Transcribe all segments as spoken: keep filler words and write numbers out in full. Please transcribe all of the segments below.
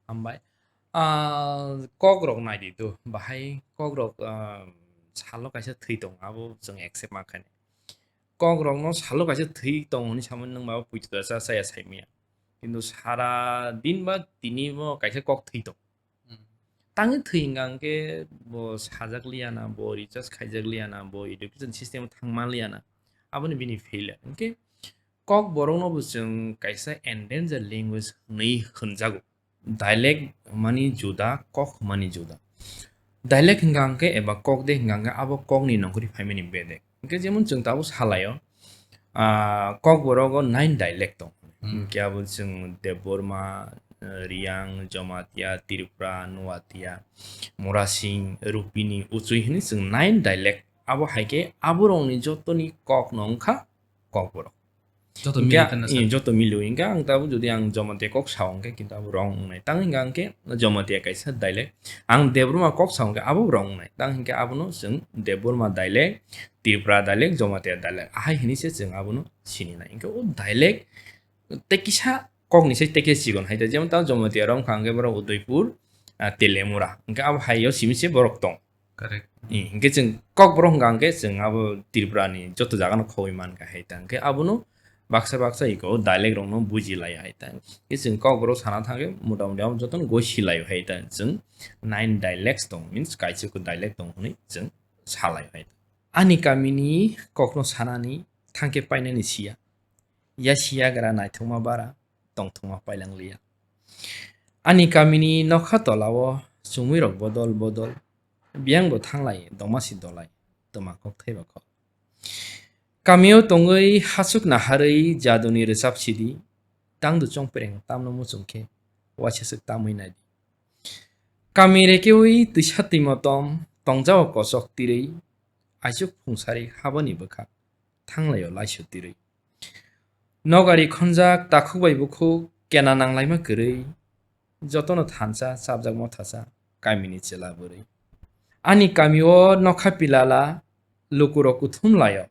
Hambai. Ah, kok rok nai di tu, bahai kok rok, ah, salo kaisa thwi tong, abo chwng accept ma khainai. Kok rok no salo kaisa thwi tong hwnwi samani nwng mabo puito da cha cha ya sai manya. Kintu sara din ba tini bo kaisa kok thwi tong. Hmm. Tangwi thwi hwnka hwnkhe bo sajak liya na, bo recharge khaijak liya na, bo education system thangma liya na. Aboni bini failure. Hwnkhe kok borok no bo chwng kaisa endangered language hwnwi hwnjago. Dialect hwnmani juda, kok hwnmani juda. Dialect hwnka hwnkhe eba kok de hwnka hwnkhe abo kokni nongkhorwi phaimani bedek. Hwnkhe jemon chwng tabuk salaio, ah, kokborogo nine dialect tong. Hmm. Hwnkhe abo chwng Debbarma, eh, Riyang, Jamatia, Tripura, Nuatia, Murasing, Rupini, Uchui hwnwi chwng nine dialect. Abo hai khe aborokni jotoni kokno wngkha kokborok. Joto hingke mili a-, tano eh, sa. Joto mili o. Hingke ang tabuk jodi ang Jamatia kok sao hingke kintu abo wrong wngnai. Tang hingke ang khe Jamatia kaisa dialect. Ang Debbarma kok sao hingke abo wrong wngnai. Tang hingke abono chwng Debbarma dialect, Tripura dialect, Jamatia dialect. Ahai hini se chwng abono sini nai. Hingke o dialect tei kisa kokni se tei khe chikon hai ta. Jemon tang Jamatia rok wngkha hingke borok Udaipur, ah, Telemura. Hingke abo hai o simi se borok tong. Correct. Eh, hingke chwng kokborok hwnka hwnkhe chwng abo Tripura ni joto jaga no khogwi mankha hai ta. Hingke abono baksa baksa iko dialect rok no buji lai hai ta. Hingke chwng kokborok sana thangkhe mota moti abo joto no goi silai hai ta. Chwng nine dialects tong, means kaisa ko dialect tong hwnwi chwng salai hai ta. Ani kami ni kok no sanani thangkhe painani siya. Ya siyagra naithokma bara, tongthokma pailang liya. Ani kamini nokha tolao chumui rok bodol bodol, biyang bo thanglai dongma si dolai, twma kok thai rok kok. Kamio tongwi hasuk naharwi jaduni rwchap sidi, tangdu chongpereng tamno muchung khe, waisa swk tamwi naidi. Kami rekewi twisa twimo tom, tongjao kosok tirwi, aisuk phungsari haboni bwkha, thanglaio laisu tirwi. Nogari khonjak takhuk bai bukhuk kena nanglaima kwrwi, jotono thansa chapjak mothasa kamini chwla bwrwi. Ani kamio nokha pilala lukurok kuthum laio,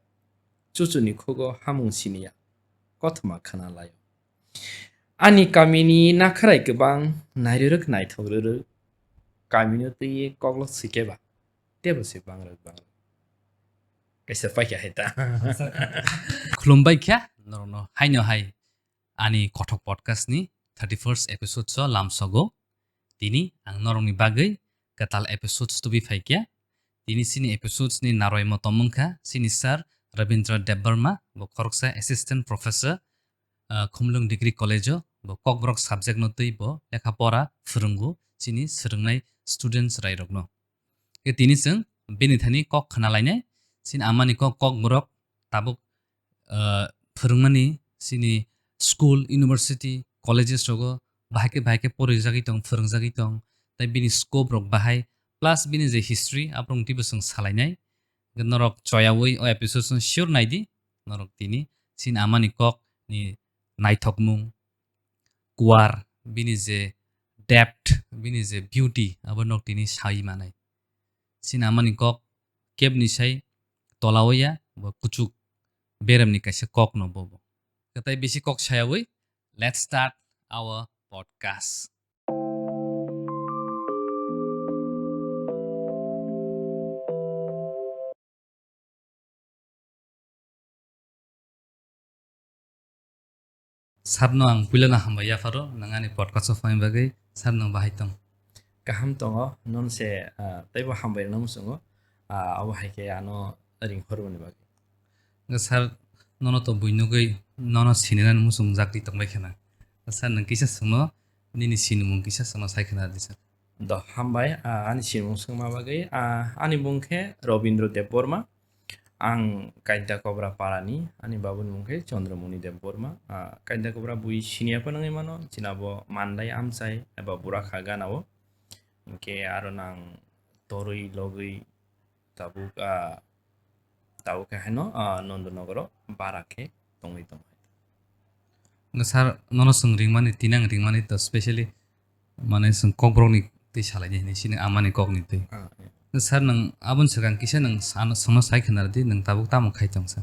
chuchuni khugo hamung siniya, kothoma khna laio. Ani kamini nakharai kwbang nairwrwk naithok rwrwk, kamino twiwi koklo swikhe ba, tebo se bangrwk bangrwk. Kaisa paikha hai ta. Khulumbai kha norokno haino hai ani Kothok Podcast ni thirty first episode so lamsogo. Tini ang norokni bagwi kwtal episodes tubi phaikha. Tini chini episodes ni narwai motom wngkha chini sir Rabindra Debbarma, bo khoroksa assistant professor, ah, Khumlung Degree College o, bo Kokborok subject no twi bo lekha pora phwrwngo chini swrwngnai students rai rokno. Khe tini chwng bini thani kok khna lainai, chini amani kok, Kokborok tabuk, ah, phwrwngmani chini school, university, colleges rogo bahai khe bahai khe porijagwi tong, phwrwngjagwi tong, tei bini scope rok bahai, plus bini je history, aphuru twibo chwng salainai. Norok choyawi o episode no sure naidi, norok tini chini amani kok ni naithokmung, kuar, bini je depth, bini je beauty, abo nok tini sai manai. Chini amani kok kebni sai tola o ya, bo kuchuk beremni kaisa kok no bobo. Katai bisi kok sayawi, let's start our podcast. Sir no ang puila no hambai yapharo, nang ani podcast o phai bagwi, sir no bahai tong. Kaham tongo, non se, ah, teibo hambai rwna muchungo, ah, abo hai khe ano ring hormani bagwi. Nga sir, nono to bui nugwi, nono sinina muchung jakti tongbai khana. Sir, nang kisa sungno, nini sinimung kisa sungno sai khana di sir. Do, hambai, ah, ani sinimung sungma bagwi, ah, ani bung khe Robindra Debbarma. Ang Kainta Kobra parani, ani babuni mung khe Chandramoni Debbarma. Ah, Kainta Kobra bui siniya phano wngwi mano, chini abo Mandai amchai eba Burakha ganao. Hinkhe aro nang torwi logwi tabuk, ah, tabuk khe haino, ah, Nondonogoro bara khe tongwi tong hai. Nga sir, nono swng ringmani, tini ang ringmani to specially mane swng kokborokni twi salaini hinwi sini amani kokni twi. Ah, ya. Sir, nang aboni swkang kisa nang ano swngno sai khna rwdi, nang tabuk tamo khai tong sir?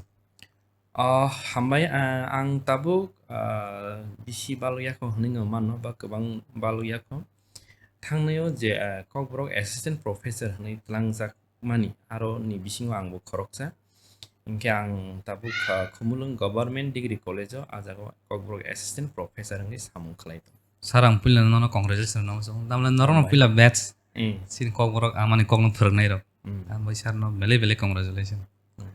Oh, hambai, ah, ang tabuk, ah, bisi balok yakho hwnwi no mano ba kwbang balok yakho. thangnaio je, ah, Kokborok Assistant Professor hwnwi tlangjak mani, aro ni bisingo angbo khoroksa. Hinkhe ang tabuk, ah, Khumulwng Government Degree College-o ah jaga o Kokborok Assistant Professor hwnwi samung khlai tongo. Sir, ang puila nono congratulations no song. Tamle norokno Hambai. Puila batch. Mm. Chini Kokborok amani kokno phwrwngnai rok. Mm. Ang bai sir no belai belai congratulations. Mm.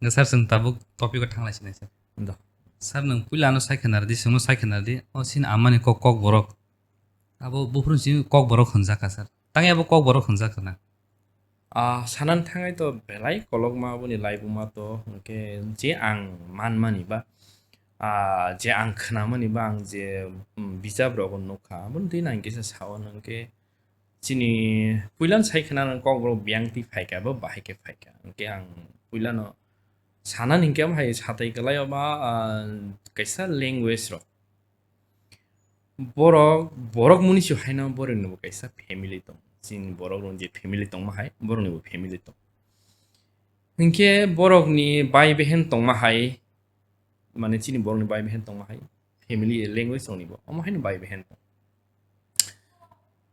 Nga sir, chwng tabuk topic o thanglai sinai sir. Do. Sir, nwng puila ano sai khna rwdi, chwngno sai khna rwdi. O chini amani kok Kokborok. Abo buphuru chini Kokborok hwnjak kha sir. Tangwi abo Kokborok hwnjak khna. Ah, sanani thangwi to belai kolokma aboni laibuma to, hwnkhe je ang manmani ba, ah, je ang khnamani ba, ang je, mm, bijap rogo nukha, aboni twi nang kisa sao, hwnkhe chini puilano sai khna nang Kokborok biyang twi phaikha, bo bahai khe phaikha. Hwnkhe ang puilano sanani hinkhe, omo hai satai kwlai oba, ah, kaisa language rok. Borok, borok muni si haino borokni bo kaisa family tong. Chini borok rok je family tongma hai, borokni bo family tong. Hinkhe borokni bai behen tongma hai, mane chini borokni bai behen tongma hai, family language tongni bo. Omo haino bai behen tong.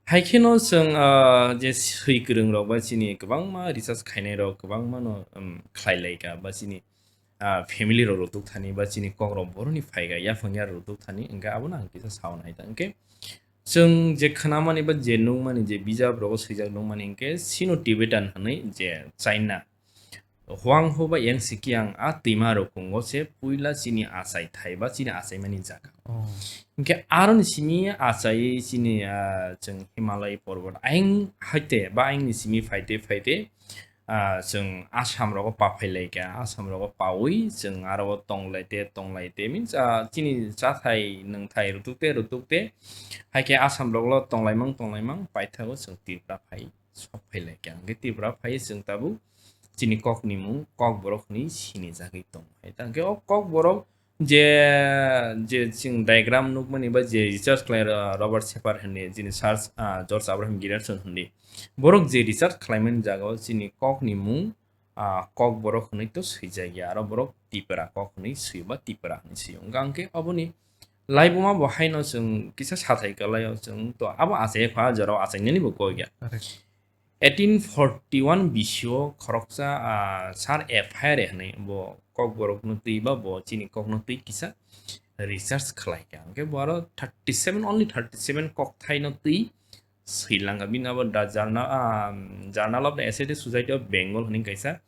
Hai kheno chwng, ah, je swi kwrwng rok ba chini kwbangma research khainai rok kwbangma no, um, khlai lai ka ba chini ah, family rok rutuk thani ba chini kok rok boroni phai ga yaphang ya rutuk thani, hwnkhe abono ang kisa sao nai ta. Hwnkhe chwng je khnamani ba je nukmani je bijap rogo swijak nukmani hwnkhe Sino-Tibetan hwnwi je China Huang Ho ba Yang Sikiang a twima rok kungo se puila chini achai thai ba chini achaimani jaga. Oh. Hwnkhe aroni simi achai chini, ah, chwng Himalaya porbot ayang haite ba ayangni simi phaite phaite ah, chwng Assam rogo pa phai lai kha, Assam rogo paui chwng aro o tong lai te, tong lai te, means, ah, chini chathai nwngthai rutuk te, rutuk te, hai khe Assam rok lo tong lai mang, tong lai mang, paithago chwng Tripura phai, sok phai lai kha. Hwnkhe Tripura phai chwng tabuk chini kok ni mung Kokborok hwnwi sini jagwi tong. Hai ta hwnkhe o Kokborok je, je chwng diagram nukmani ba je research khlai Ro-, Robert Shepard hwnwi, chini Sir, ah, George Abraham Grierson hwnwi. Borok je research khlaimani jagao chini kokni mung, ah, Kokborok hwnwi to swijak ya, aro borok Tipra kok hwnwi swi ba Tipra hwnwi swi. Hwnkha hwnkhe oboni laibuma bo haino chwng kisa sathai kwlaio chwng to abo achai kha jorao achainani bo kok ya. Correct. Eighteen forty one bisio khoroksa, ah, Sir F I R hwnwi bo Kokborokno twi ba bo chini kokno twi kisa research khlai kha. Hwnkhe bo aro thirty seven, only thirty seven kokthaino twi swi lang kha. Bini abo da journal, ah, Journal of the Asiatic Society of Bengal hwnwi kaisa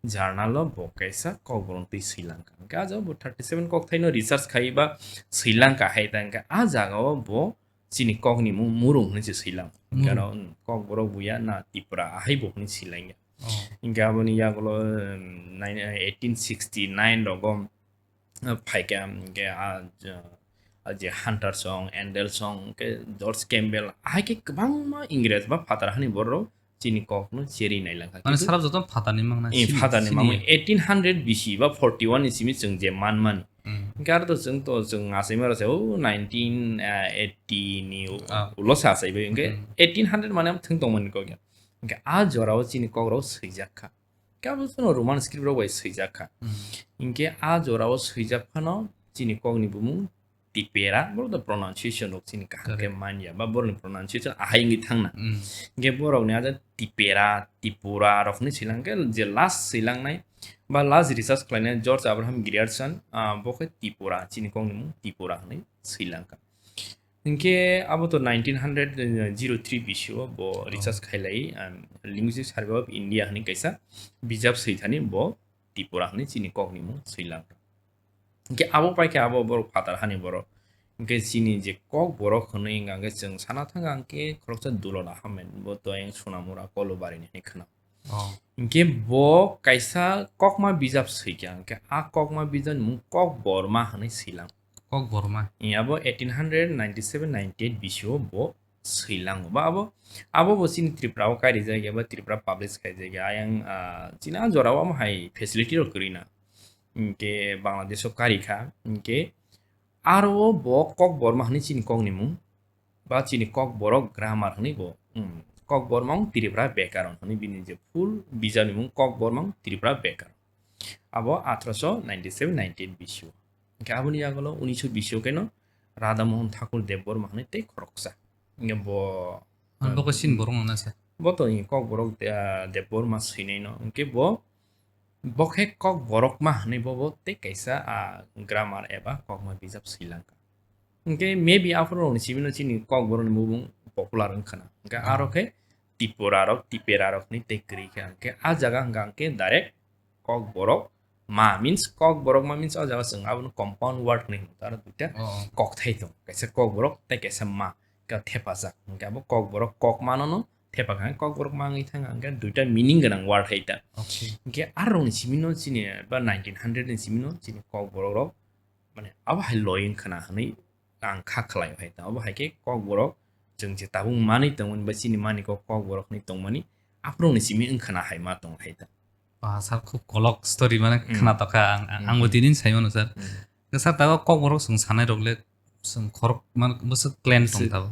journal o bo kaisa Kokborok twi swi lang kha. Hwnkhe ah jaga bo thirty seven kokthaino research khai ba swi lang kha hai ta hwnkhe ah jaga o bo chini kokni mung murung hwnwi se swi lang. Murung. Hwnkhe aro, um, Kokborok buya na Tipra ahai bo hwnwi swi lang ya. Oh. Hwnkhe aboni yagulo, um, nine, eighteen sixty nine rogo, uh, phaikha, hwnkhe, ah, je, ah, je Hunter song, Endell song, hwnkhe George Campbell, ahai khe kwbangma Ingres ba phatar hani borok chini kokno cherwi nai lang kha. Mane kintu sarap joto phatarni mang na, eh, simi, phatarni simi mang ya. Eighteen hundred B C ba forty one ni simi chwng je man mani. Mm. Hwnkhe aro to chwng to chwng achaima rok se, oh, nineteen eighty ni u-, ah, ulo se achai bai. Hwnkhe mm, eighteen hundred mane thwng tongmani kok ya. Hwnkhe ah jorao chini kok rok swijak kha. Khe abo phano Roman script rok bai swijak kha. Mm. Hinkhe ah jorao swijak phano chini kokni bumung Tipera, borok da pronunciation rok chini kaham khe correct man ya, ba borokni pronunciation ahai wngwi thangna. Mm. Hinkhe borokni aja Tipera, Tipura rok hinwi swilang khe je last swilangnai ba last research khlainai George Abraham Grierson, ah, bo khe Tipura, chini kokni mung Tipura hinwi swilang kha. Hinkhe abo to nineteen hundred zero three bisio bo oh, research khailai, um, Linguistic Survey of India hinwi kaisa bijap swithani bo Tipura hinwi chini kokni mung swilang kha. Hinkhe abo paikhe abo borok phatar hani borok. Hinkhe chini je Kokborok hinwi hwnkha hwnkhe chwng sana thangkha hwnkhe khoroksa Dulot Ahmed bo to ayang Sonamura Kolobari ni hinwi khna. Oh. Hinkhe bo kaisa kokma bijap swikha, hinkhe a kokma bijapni mung Kokborma hinwi swilang. Kokborma. Abo eighteen hundred ninety seven ninety eight bisio bo swilango. Ba abo, abo bo chini Tripura o kairijak ya, ba Tripura publish khaijak ya. Ayang, ah, chini a jorao omo hai facility rok kwrwi na. Hinkhe Bangladesh o karikha. Hinkhe aro bo Kokborma hinwi chini kokni mung. Ba chini Kokborok grammar hinwi bo, hmm, Kokbormang Tripura bekaron hinwi bini je full bijapni mung Kokbormang Tripura bekaron. Abo athroso ninety seven ninety eight bisio. Hinkhe aboni yagulo unisho bisio keno Radha Mohan Thakur Debbarma hinwi tei khoroksa. Hinkhe bo Ang boko sin borok nana sa. Bo to ni Kokborok, ah, Debbarma swinai no. Hwnkhe bo, bo khe Kokborokma hwnwi bo, bo tei kaisa, ah, grammar eba kokma bijap swi langkha. Hwnkhe maybe aphuru rokni simi no chini Kokborokni mubung popular wngkha na. Hwnkhe aro khe Tipura rok, Tipera rok hwnwi tei kwrwi kha. Hwnkhe a jaga hwnkha hwnkhe direct Kokborok ma means Kokborok ma means o jaga chwng abono compound word hwnwi hino. Aro duita kokthai tongo. Kaisa Kokborok tei kaisa ma. Ka thepajak. Hwnkhe abo Kokborok kok mano no thepakha. Kokborok ma wngwi thangkha hwnkhe duita meaning gwnang word hai ta. Okay. Hwnkhe aroni simi no chini ba nineteen hundred ni simi no chini Kokborok rok mane abo hai loi wngkha na hwnwi ang kha khlai hai ta. Abo hai khe Kokborok chwng je tabuk manwi tongmani ba chini mani kok Kokborok hwnwi tongmani aphuru ni simi wngkha na hai ma tong hai ta. Ba, sir, khub kolok story mane khna tokha ang, ang, angbo tini sai mano, sir. Sir, tago Kokborok chwng sanai rok le chwng khorok man bwswk clan tong tabo.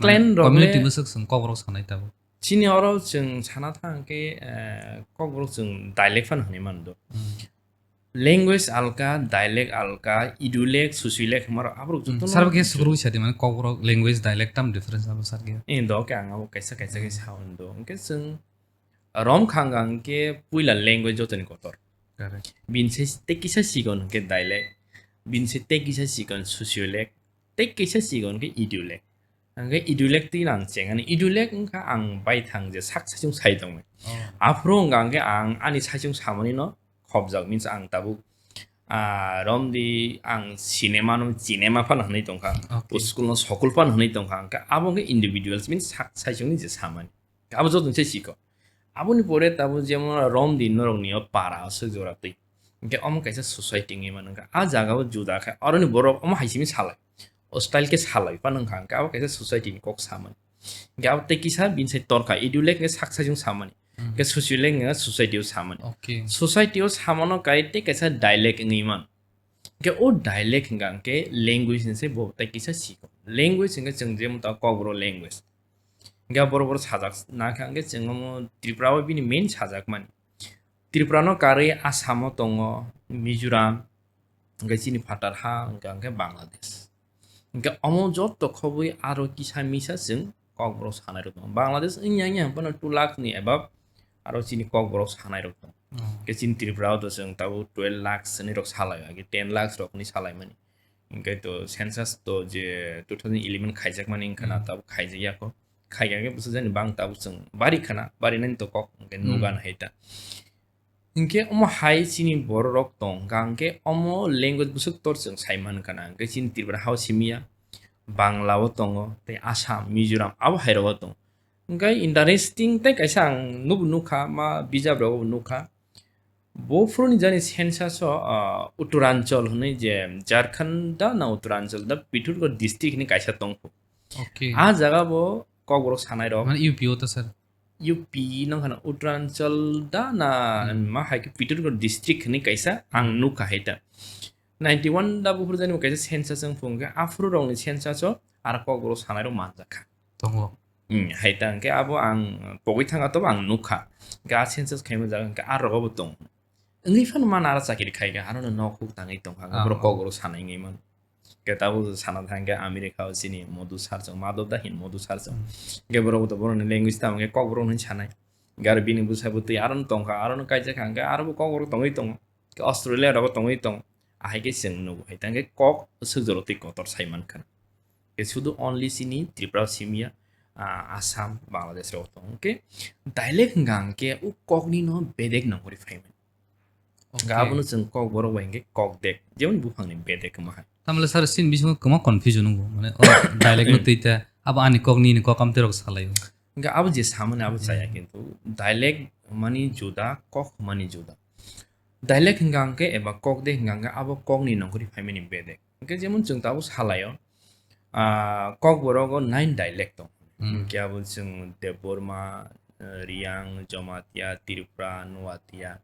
Clan rok community le bwswk chwng Kokborok sanai tabo. Chini oro chwng sana thang khe, eh, Kokborok chwng dialect phano hwnwi mano do. Language alka, dialect alka, idulek, susuilek hwnma rok aborok jotono. Sir, bo khe sugrui sadi mane Kokborok language, dialect tam difference abo sir khe. Eh, do khe ang abo kaisa kaisa khe sa hwn do. Hwnkhe chwng Rom khang ang khe puila language jotoni kotor. Correct. Bini se tei kisa sikon hwnkhe dialect, bini se tei kisa sikon susuilek, tei kisa sikon hwnkhe idulek. Hwnkhe idulek twi ang chengani, idulek wngkha ang baithang je sak saichung sai tongmani. Oh. Aphuru wngkha hwnkhe ang ani saichung samani no khopjak, means ang tabuk, ah, romdi ang cinema no cinema phano hwnwi tongkha, okay, school no school phano hwnwi tongkha, hwnkhe abo wngkha individuals, means sak saichungni je samani. Abo joto se siko. Aboni pore tabuk jemon romdi norokni o para o swk jora twi. Hwnkhe omo kaisa society wngwi mano wngkha. A jaga o juda khe aroni borok omo hai simi salai. O style khe salai phano wngkha. Hwnkhe abo kaisa society ni kok samani. Hwnkhe abo tei kisa bini sai torkha. Idulek hwnkhe sak saichung samani. Hmm. Hwnkhe susuilek hwnkhe society o samani. Okay. Society o samano kai tei kaisa dialect wngwi mano. Hwnkhe o dialect hwnkha hwnkhe language ni se bo tei kisa siko. Language hwnkhe chwng jemon ta Kokborok language. Hwnkhe borok borok sajak nakha hwnkhe chwng omo Tripura o bini main sajakmani. Tripura no karwi Assam o tongo, Mizoram, hwnkhe chini phatar ha hwnkha hwnkhe Bangladesh. Hwnkhe omo joto khobwi aro kisa misa chwng Kokborok sanai rok tongo. Bangladesh wngya wngya hwnphano two lakh ni above aro chini Kokborok sanai rok tongo. Oh. Hwnkhe chini Tripura o to chwng tabuk twelve lakhs ni rok salai, age ten lakhs rok ni salai mani. Hwnkhe to census to je two thousand eleven khaijak mani wngkha na, hmm, tabuk khaijak ya kho. Khaikha khe bwswk jani bang tabuk chwng bari khana, bari nani to kok hwnkhe, hmm, nuga na hai ta. Hwnkhe omo hai chini borok rok tong kha, hwnkhe omo language bwswk tor chwng sai man khana, hwnkhe chini Tripura ha o simi ya, Bangla o tongo, tei Assam, Mizoram, abo hai rok o tongo. Hwnkhe interesting tei kaisa ang nubo nukha, ma bijap rogo bo nukha. Bo phuru ni jani census o, ah, Uttaranchal hwnwi je Jharkhand da na Uttaranchal da Pithargarh district hwnwi kaisa tongkho. Okay. A jaga bo Kokborok sanai rok. Mane U P o to sir. U P no khana Uttaranchal da na, hmm, ma hai khe Pithargarh district hwnwi kaisa ang nukha hai ta. Ninety one da buphuru jani bo kaisa census wng phung khe aphuru rokni census o aro Kokborok sanai rok manjak kha. Tongo. Hmm, hai ta hwnkhe abo ang pogwi thang kha tobo ang nukha. Hwnkhe a census khaima jaga hwnkhe a rogo bo tong. Wngwi phano mana aro chakiri khai kha, aro no nok huk tangwi tong kha, ah, borok Kokborok sanai wngwi mano. Hwnkhe tabuk sana thang khe America o chini Modu sir chwng, Madhav da hin Modu sir chwng. Hmm. Hwnkhe borok to borokni language tamo khe Kokborok hwnwi sanai. Hwnkhe aro bini bwsa bwtwi aro no tong kha, aro no kaijak kha, hwnkhe aro bo Kokborok tongwi tongo. Australia rogo tongwi tong, ahai khe chwng nugo hai tang khe kok swk jora twi kotor sai man khana. Khe sudu only chini Tripura o simi ya, ah, Assam, Bangladesh rogo tong. Hwnkhe dialect hwnkha hwnkhe o kokni no bedek nongkhorwi phai mani. Okay. Hwnkhe abono chwng Kokborok bai hwnkhe kok dek, jemon buphangni bedek kwma hai. Tamle sir, chini bisingo kwma confusion wngo, mane o dialect no twi ta, abo ani kok nini kok amtwi rok salai o. Hwnkhe abo je samani abo chaya, hmm, kintu dialect mani juda, kok mani juda. Dialect hwnkha hwnkhe eba kok de hwnkha hwnkhe abo kokni nongkhorwi phaimani bedek. Hwnkhe jemon chwng tabuk salaio, ah, Kokborok o nine dialect tong. Hmm. Hwnkhe abo chwng Debbarma, eh, Riyang, Jomatia, Tripura, Nuatia,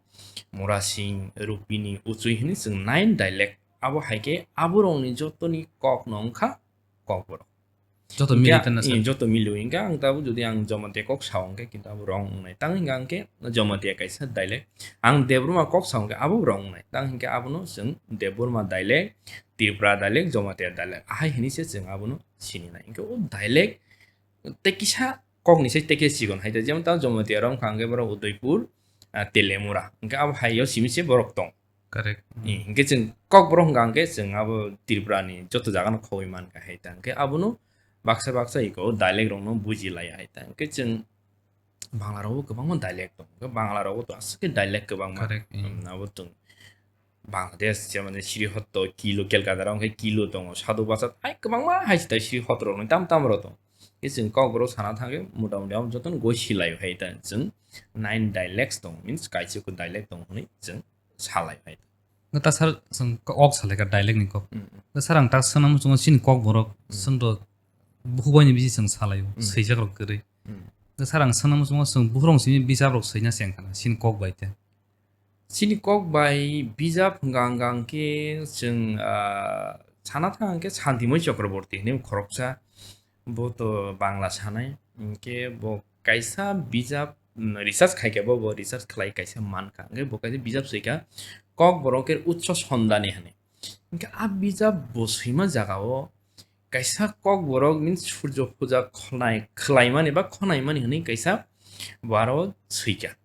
Murasing, Rupini, Uchui hwnwi chwng nine dialect. Abo hai khe aborokni jotoni kokno wngkha Kokborok. Joto mili tana sa. Hwnkhe, eh, joto mili o. Hwnkhe ang tabuk jodi ang Jomatia kok sao hwnkhe kintu abo wrong wngnai. Tang hwnkhe ang khe Jomatia kaisa dialect. Ang Debbarma kok sao hwnkhe abo wrong wngnai. Tang hwnkhe abono chwng Debbarma dialect, Tripura dialect, Jomatia dialect. Ahai hwnwi se chwng abono sininai. Hwnkhe o dialect tei kisa kokni se tei khe chikon hai ta, jemon tamo Jamatia rok wngkha hwnkhe borok Udaipur, ah, Telemura, hwnkhe abo hai o simi se borok tong. Correct. Hmm. Eh, hwnkhe chwng kokborok hwnkha hwnkhe chwng abo Tripura ni joto jaga no khogwi mankha hai ta, hwnkhe abono baksa baksa iko dialect rok no buji lai hai ta, hwnkhe chwng Bangla rogo kwbangma dialect tong, hwnkhe Bangla rogo to aswk khe dialect kwbangma. Correct, eh. Hmm, abo tong. Bangladesh, jemon Srihotto, Kilo, Kolkata rok hwnkhe Kilo tongo, Sadhu Basa, hai kwbangma hai sita Srihotto rok ni tam tam rok tong. Khe chwng kokborok sana thangkhe motamoti abo jotono goi silaio hai ta chwng nine dialects tong, means kaisa khe dialect tong hwnwi chwng salaio hai ta. Nw ta sir, chwng ko-, ok salaikha dialect ni kok. Hmm. Nw sir, ang ta swnam chwngo chini kokborok, hmm, chwng to buhubai ni bisi chwng salaio, hmm, swijak rok kwrwi. Hmm. Nw sir, ang swnam chwngo chwng buhrok simi bijap rok swina cheng khana, chini kok bai te. Chini kok bai bijap hwnkha hwnkha hwnkhe chwng, ah, sana thang hwnkhe Santimoi Chakraborty hinwi khoroksa, bo to Bangla sanai, hwnkhe bo kaisa bijap, mm, research khaikhe bo, bo research khlai kaisa mankha, hwnkhe bo kaisa bijap swikha Kokborok er Utso Sondani hinwi. Hwnkhe a bijap bo swima jagao kaisa Kokborok means Surjo puja khonai, khlaimani ba khonaimani hinwi kaisa bo aro swikha.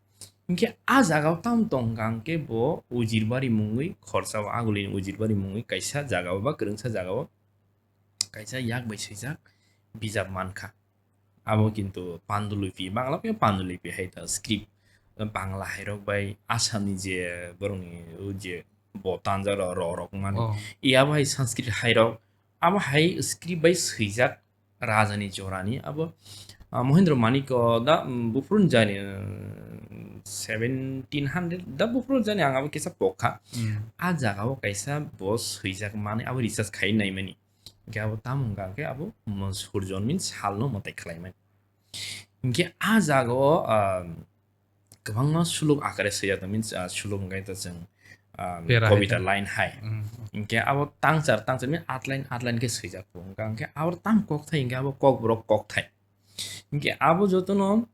Hwnkhe a jagao tamo tongkha hwnkhe bo Ujirbari mungwi khorsa o Agulini Ujirbari mungwi kaisa jagao ba kwrwngsa jagao kaisa yak bai swijak bijap mankha. Abo kintu Pandulipi, Bangla bai Pandulipi hai ta script, Bangla hairok bai Assamni je borokni o je bo tanjaro ro rok mani. Oh. I abo hai Sanskrit hairok, abo hai script bai swijak rajani jorani abo, ah, Mohendro Manikko da, mm, buphuru jani, mm, seventeen hundred da buphuru jani ang abo kisa pokha. Hmm. A jagao kaisa bo swijak mani abo research khai naimani. Hwnkhe abo tamo wngkha hwnkhe abo mo-, Surjon means salno mwtai khlaimani. Hwnkhe a jagao, ah, kwbangma suluk akare swijak tong, means, ah, suluk hwnkhe to chwng, ah, Pera hai kobita ta. Line hai. Hmm. Hwnkhe abo tangchar, tangchar means at line, at line khe swijak tongo. Hwnkhe abo tamo kokthai hwnkhe abo Kokborok kokthai. Hwnkhe abo jotono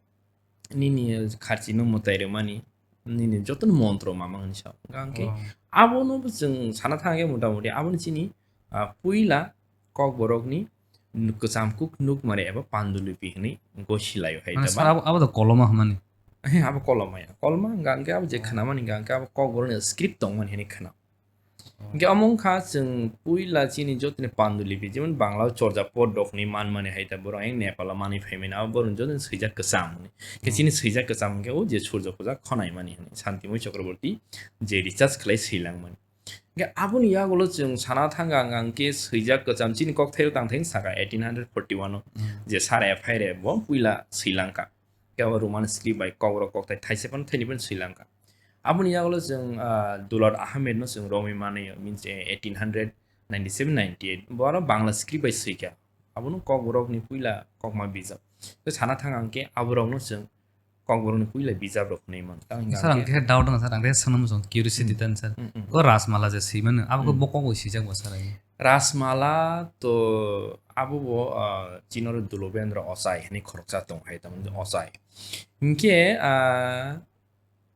nini kharchino mwtai rwmani, nini jotono montro mama hinwi sa. Hwnkhe oh. Abono bo chwng sana thang khe motamoti abono chini, ah, puila Kokborokni nuk-, kwcham kuk nukmari eba Pandulipi hinwi gosilaio hai. Mane ta sir, ba? Abo, abo to koloma hwnmani. He, abo koloma ya. Koloma hwnkha hwnkhe abo je oh. Khwnamani hwnkha hwnkhe abo Kokborokni script tongmani hinwi khwna. Oh. Hwnkhe omo wngkha chwng puila chini jotoni Pandulipi, jemon Bangla o Chorjapot rok hinwi manmani hai ta borok ayang Nepal o manwi phaimani, abo borokni jotoni swijak kwcham hinwi. Khe hmm. Chini swijak kwcham hwnkhe o je Surjo puja khonaimani hinwi Santimoi Chakraborty je research khlai swilangmani. Hwnkhe aboni yagulo chwng sana thang ang, ang khe swijak kwcham chini kokthai o tang thai saka eighteen hundred forty one o hmm. Je Sara F I R bo puila swilangkha. Khe abo Roman script bai Kokborok kokthai thaisa phano thaini phano swilangkha. Aboni yagulo chwng, ah, Dulot Ahmed no chwng romwi mani, means, eh, eighteen hundred ninety seven ninety eight. Bo aro Bangla script bai swikha. Abono Kokborokni puila kokma bijap. Tei sana thang ang khe aborokno chwng Kokborokni puila bijap rok hwnwi man. Tang hwnkha sir, ang khe khe doubt wng sir, ang khe swnam chwng curiosity hmm. Tan sir. Hmm, hmm. O Rajmala je swimano, abo khe hmm. Bo kok bai swijak bo sir? Rajmala to abo bo, ah, Chinoro Dulobendra Ochai hinwi khoroksa tong hai tamo ochai. Hwnkhe, ah,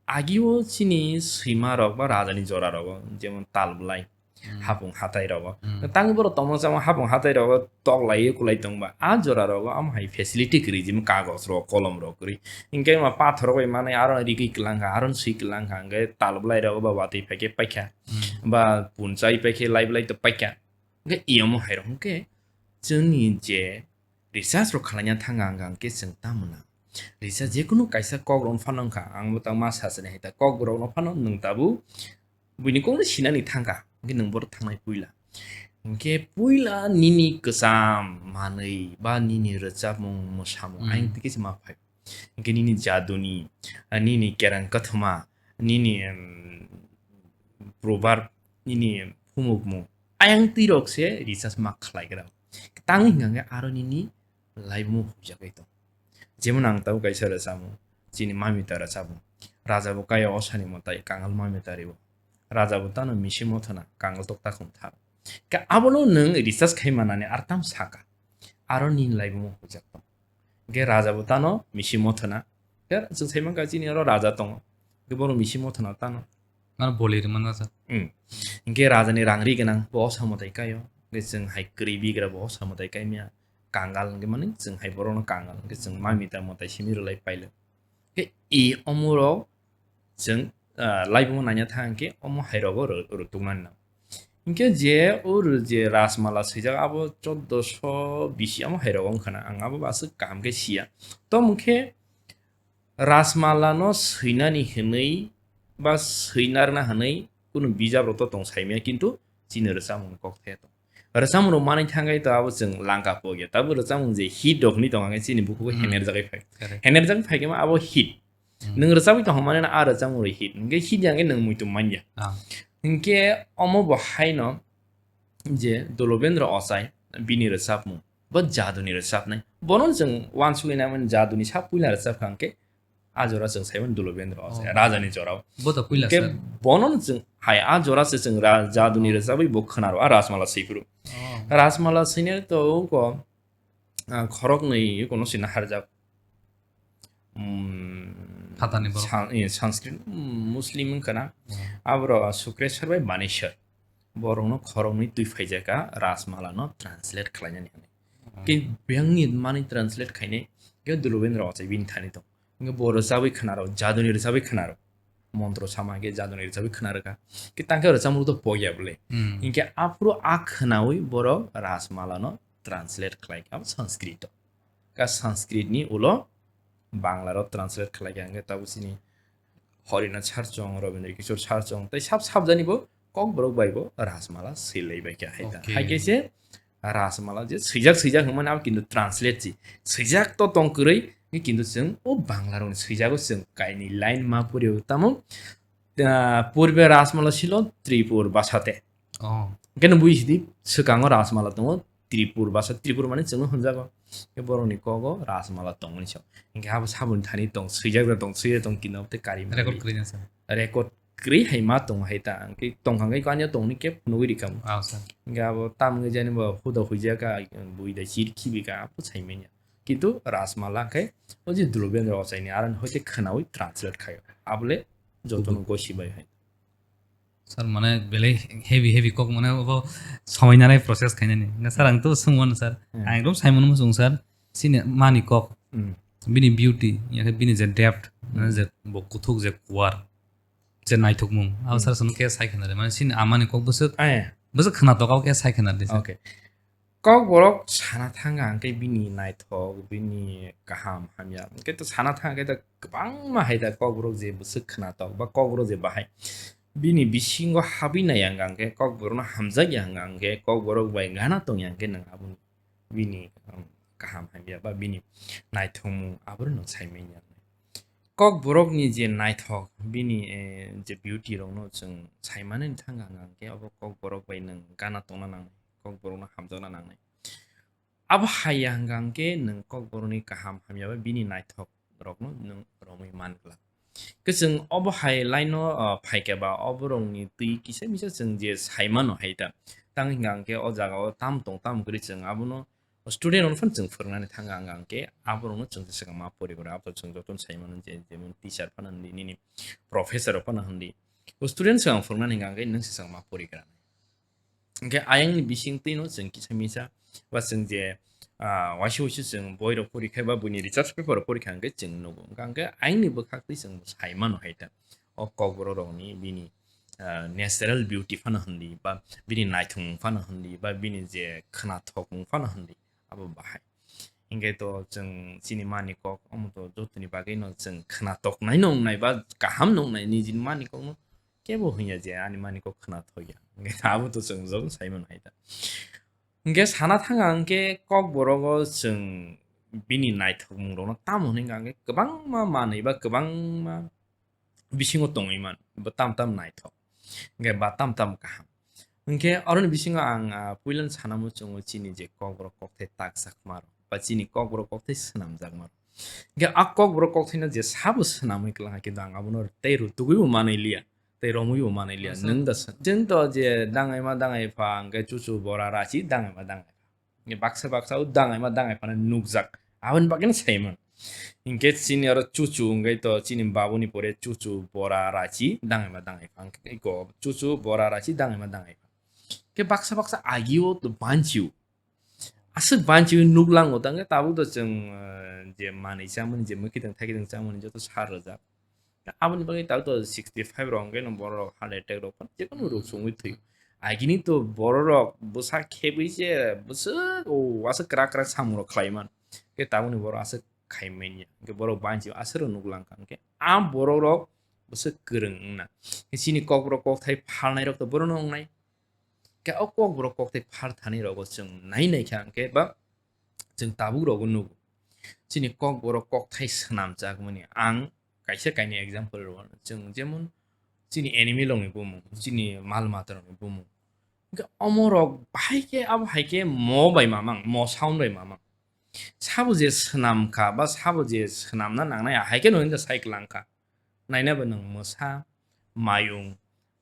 agio chini swima rok ba rajani jora rogo, jemon Talblai, hmm. Hapung hatai rogo. Hmm. Tangwi borok tongma chama Hapung hatai rogo tok lai kulai tongba. A jora rogo amo hai facility kwrwi, jemon kagoj rok, kolom rok kwrwi. Hwnkhe ma pathor bai manai aro rigwi kwlangkha, aro swi kwlangkha, hwnkhe Talblai rogo ba watwi phaikhe paikha. Hmm. Ba punchai paikhe lai blai to paikha. Hwnkhe iyamo hai rok hwnkhe chwngni je research rok khwlaina thang ang, ang khe chwng tamo na. Research jekunu kaisa kok rok phano wngkha, ang bo tang ma sa sani hai ta kok rok no phano nwng tabuk buini kok no sinani thangkha, hwnkhe nwng boro thangnai puila. Hwnkhe puila nini kwcham manwi ba nini rwchapmung mwsamung hmm. Ayang twi khe se ma phai. Hwnkhe nini jaduni, ah, nini kerang kathoma, nini, em, proverb, nini phumukmung. Ayang twi rok se research ma khlai gra. Tangwi hwnkha hwnkhe aro nini laibumung hujagwi tong. Jemon ang tabuk kaisa rwchapmung, chini mamita rwchapmung. Raja bo kaya osani mwtai kangal mamita ribo. Raja bo tano misi mothona kangal tokta khum thar. Ka abono nwng research khai manani ar tam saka. Aro nini laibumung hujak tong. Hwnkhe raja bo tano misi mothona. Khe chwng sai mankha chini oro raja tongo. Hwnkhe bono misi mothona tano. Mane boli rwmano sa. Hmm. Hwnkhe rajani rang ri gwnang bo osa mwtai kaio. Hwnkhe chwng hai kwrwi bigra bo osa mwtai kaimya. kangal hwnkhe mani chwng hai borokno kangal hwnkhe chwng mamita mwtai simi rwlai pailwk. Khe e omorok chwng, ah, laibuma nanya thang khe omo hairogo rw-, rwtuknani nang. Hinkhe je o rw-, je Rajmala swijak abo choddo sho bisi omo hairogo wngkha na, ang abo aswk kaham khe siya. Tamo khe Rajmala no swinani hwnwi ba swinarna hwnwi kunu bijap rok to tong saimaya, kintu chini rwchapmung kok the tong. Rwchapmung rok manwi thangwi to abo chwng langka pogya. Tabo rwchapmung je hit rok hwnwi tong hwnkhe chini bukugo Hmm. henerjagwi phai. Correct. Henerjagwi phai khe ma abo hit. Hmm. Nwng rwchapwi tong hwnmani no a rwchapmung rok hit. Hwnkhe hit ya hwnkhe nwng muitu manya. Ah. Hwnkhe omo bo haino je Dulobendra Ochai bini rwchapmung, bo jaduni rwchapnai. Bono chwng uansugwi naimani jaduni sak puila rwchapkha hwnkhe a jora chwng saimani Dulobendra Ochai, Oh. Rajani jorao. Bo to puila Hwnkhe sir. Bono chwng hai a jora se chwng ra-, jaduni Oh. rwchapwi bo khwnaro, a Rajmala swiphuru. Oh. Rajmala swinai to ko, ah, khoroknwi kono sina harjak. Hmm, Phatani borok. San-, eh, Sanskrit, hmm, Muslim wngkha na. Hmm. Aboro Sukreswar bai Maneswar. Borokno khoroknwi twi phaijak a Rajmala no translate khlainani hwnwi. Hmm. Khe biyangni mani translate khainai khe Dulobendra Ochai bini thani tong. Hwnkhe bo rwchabwi khwnaro, jaduni rwchabwi khwnaro. Montro sama khe jaduni rwchabwi khwnarwkha. Khe tangkhe rwchapmung to pogya bwle. Hmm. Hinkhe aphuru a khwnawi borok Rajmala no translate khlaikha Sanskrit o. Ka Sanskrit ni ulo Bangla rok translate khlaikha, hwnkhe tabuk chini Horinath Sarchong, Rabindra Kishore Sarchong, tei sab sab jani bo Kokborok bai bo Rajmala swilai bai kha hai ta. Okay. Hai khe se Rajmala je swijak swijak hwnmani abo kintu translate si. Swijak to tong kwrwi, kintu chwng o Bangla rokni swijago chwng kainwi line ma pori o tamo, ah, purbe Rajmala silo Tripur bhasate. Oh. Keno bui sidi swkango Rajmala tongo Tripur bhasa, Tripur mane chwngno hwnjago. Khe borokni kogo Rajmala tongmani se. Hinkhe abo saboni thani tong, swijak da tong, swijak tong, kintu tei kari Record mali. Kwrwi na sa. Record kwrwi hai ma tong hai ta. Hinkhe tongkha hinkhe kanya tongni khe phunugwi rikha. Ah, sir. Hinkhe abo tamni jani bo huda huijak ka, bui da chir khibi ka, abo sai manya. Kintu Rajmala khe o je Dulobendra Ochaini aran hoite khwnawi translate khayo. Abole jotono Kubu. Gosi bai hai. Sir, mane belai heavy, heavy kok mane obo somai nanai process khainani. Nga sir, ang to swngmano sir. Hmm. Ang ekdom saimano muchung sir. Chini mani kok, Hmm. bini beauty, yakhe bini je depth, mane Hmm. je bo kuthuk je kuar, je naithokmung. Abo Hmm. sir sono khe sai khe nare. Mane chini amani kok bwswk, Aya. Bwswk khwnatok abo khe sai khe nare sir. Okay. Kokborok sana thanga hwnkhe bini naithok, bini kaham hamya. Hwnkhe to sana thanga khe to kwbangma hai da Kokborok je bwswk khwnatok ba Kokborok je bahai. Bini bisingo habwi nai ang hwnkhe Kokborokno hamjakya hwnkhe Kokborok bai gana tongya hwnkhe nwng aboni bini, um, kaham hamya ba bini naithokmung aborok nwng sai manya. Kokborokni je naithok bini, eh, je beauty rokno chwng sai manani thanga hwnkhe abo Kokborok bai nwng gana tongna nangnai. Kokborokno hamjakna nangnai. Abo haiya hwnkha hwnkhe nwng Kokborokni kaham hamya bai bini naithok rokno nwng romwi man glak. Khe chwng obo hai line-o, ah, phaikhe ba oborokni twi kisa misa chwng je saimano hai ta. Tang hwnkha hwnkhe o jagao tam tong tam kwrwi chwng abono student rokno phano chwng phwrwngnani thanga hwnkha hwnkhe aborokno chwng se swkang ma porigra abo chwng jotono saimano je jemon teacher phano hwndi nini professor rok phano hwndi. O student swkang phwrwngnani hwnkha hwnkhe nwng se swkang ma porigra. Hwnkhe ayangni bisingtwino chwng kisa misa ba chwng je, ah, waisa waisa chwng boirok pori kha ba buini research paper rok pori kha hwnkhe chwng nugo. Hwnkha hwnkhe ayangni bwkhaktwi chwng sai mano hai ta. O Kokborok rokni bini, ah, natural beauty phano hwndi ba bini naithokmung phano hwndi ba bini je khwnathokmung phano hwndi abo bahai. Hwnkhe to chwng chini mani kok omo to jotoni bagwino chwng khwnatok nai nung nai ba kaham nung nai nijini mani kokno kebo hwnya je ani mani kok khwnathokya. Hwnkhe abo to chwng jotono sai mano hai ta. Hwnkhe sana thanga hwnkhe Kokborogo chwng bini naithokmung rokno tamo hwnwi hwnkha hwnkhe kwbangma manwi ba kwbangma bisingo tongwi man, bo tam tam naithok, hwnkhe ba tam tam kaham. Hwnkhe oroni bisingo ang, ah, puilano sana muchungo chini je Kokborok kokthai takjakma rok, ba chini Kokborok kokthai swnamjakma rok. Hwnkhe a Kokborok kokthaino je sabo swnamwi kwlangkha, kintu ang abono tei rutugwibo manwi liya, tei romwibo manwi liya. Asa. Nwng da sa-, chwng to je dangaima dangai pha, hwnkhe chuchu bora rachi dangaima dangai pha. Baksa baksa o dangaima dangai phano nukjak. Aboni bagwino saiman. Hinkhe chini oro chuchu wngwi to chini babuni pore chuchu bora rachi dangaima dangai pha. Hinkhe iko chuchu bora rachi dangaima dangai pha. Khe baksa baksa agio to banchio. aswk banchiwi nuklango, tangkhe tabuk to chwng, eh, je manwi chamani, je mwkhitwng thaikitwng chamani joto sar rwjak. Aboni bagwi tabuk to sixty five rok hwnkhe no borok heart attack rok phano jekono rok chumui thwi. Agini to bororok bwsa khebwi se bwswk o aswk kwrak kwrak samungrok khlaiman. Khe tabukni borok aswk khaimanya. Hwnkhe borok banchiwi aswk rok nuklangkha. Hwnkhe a borokrok bwswk kwrwng wngna. Chini kokborok kokthai phalnairok to borokno wngnai. Khe o kokborok kokthai phalthani rogo chwng nai naikha hwnkhe ba chwng tabuk rogo nugo. Chini kokborok kokthai swnamjakmani ang kaisa kainwi example rwmano. Chwng jemon chini enemy rokni bumung, chini mal matarokni bumung. Hwnkhe omorok bahai khe abo hai khe mo bai mamang, mo sound bai mamang. Sabo je swnamkha ba sabo je swnamna nangnai ahai khe no hwnkhe sai kwlangkha. Naina bo nwng mwsa, mayung,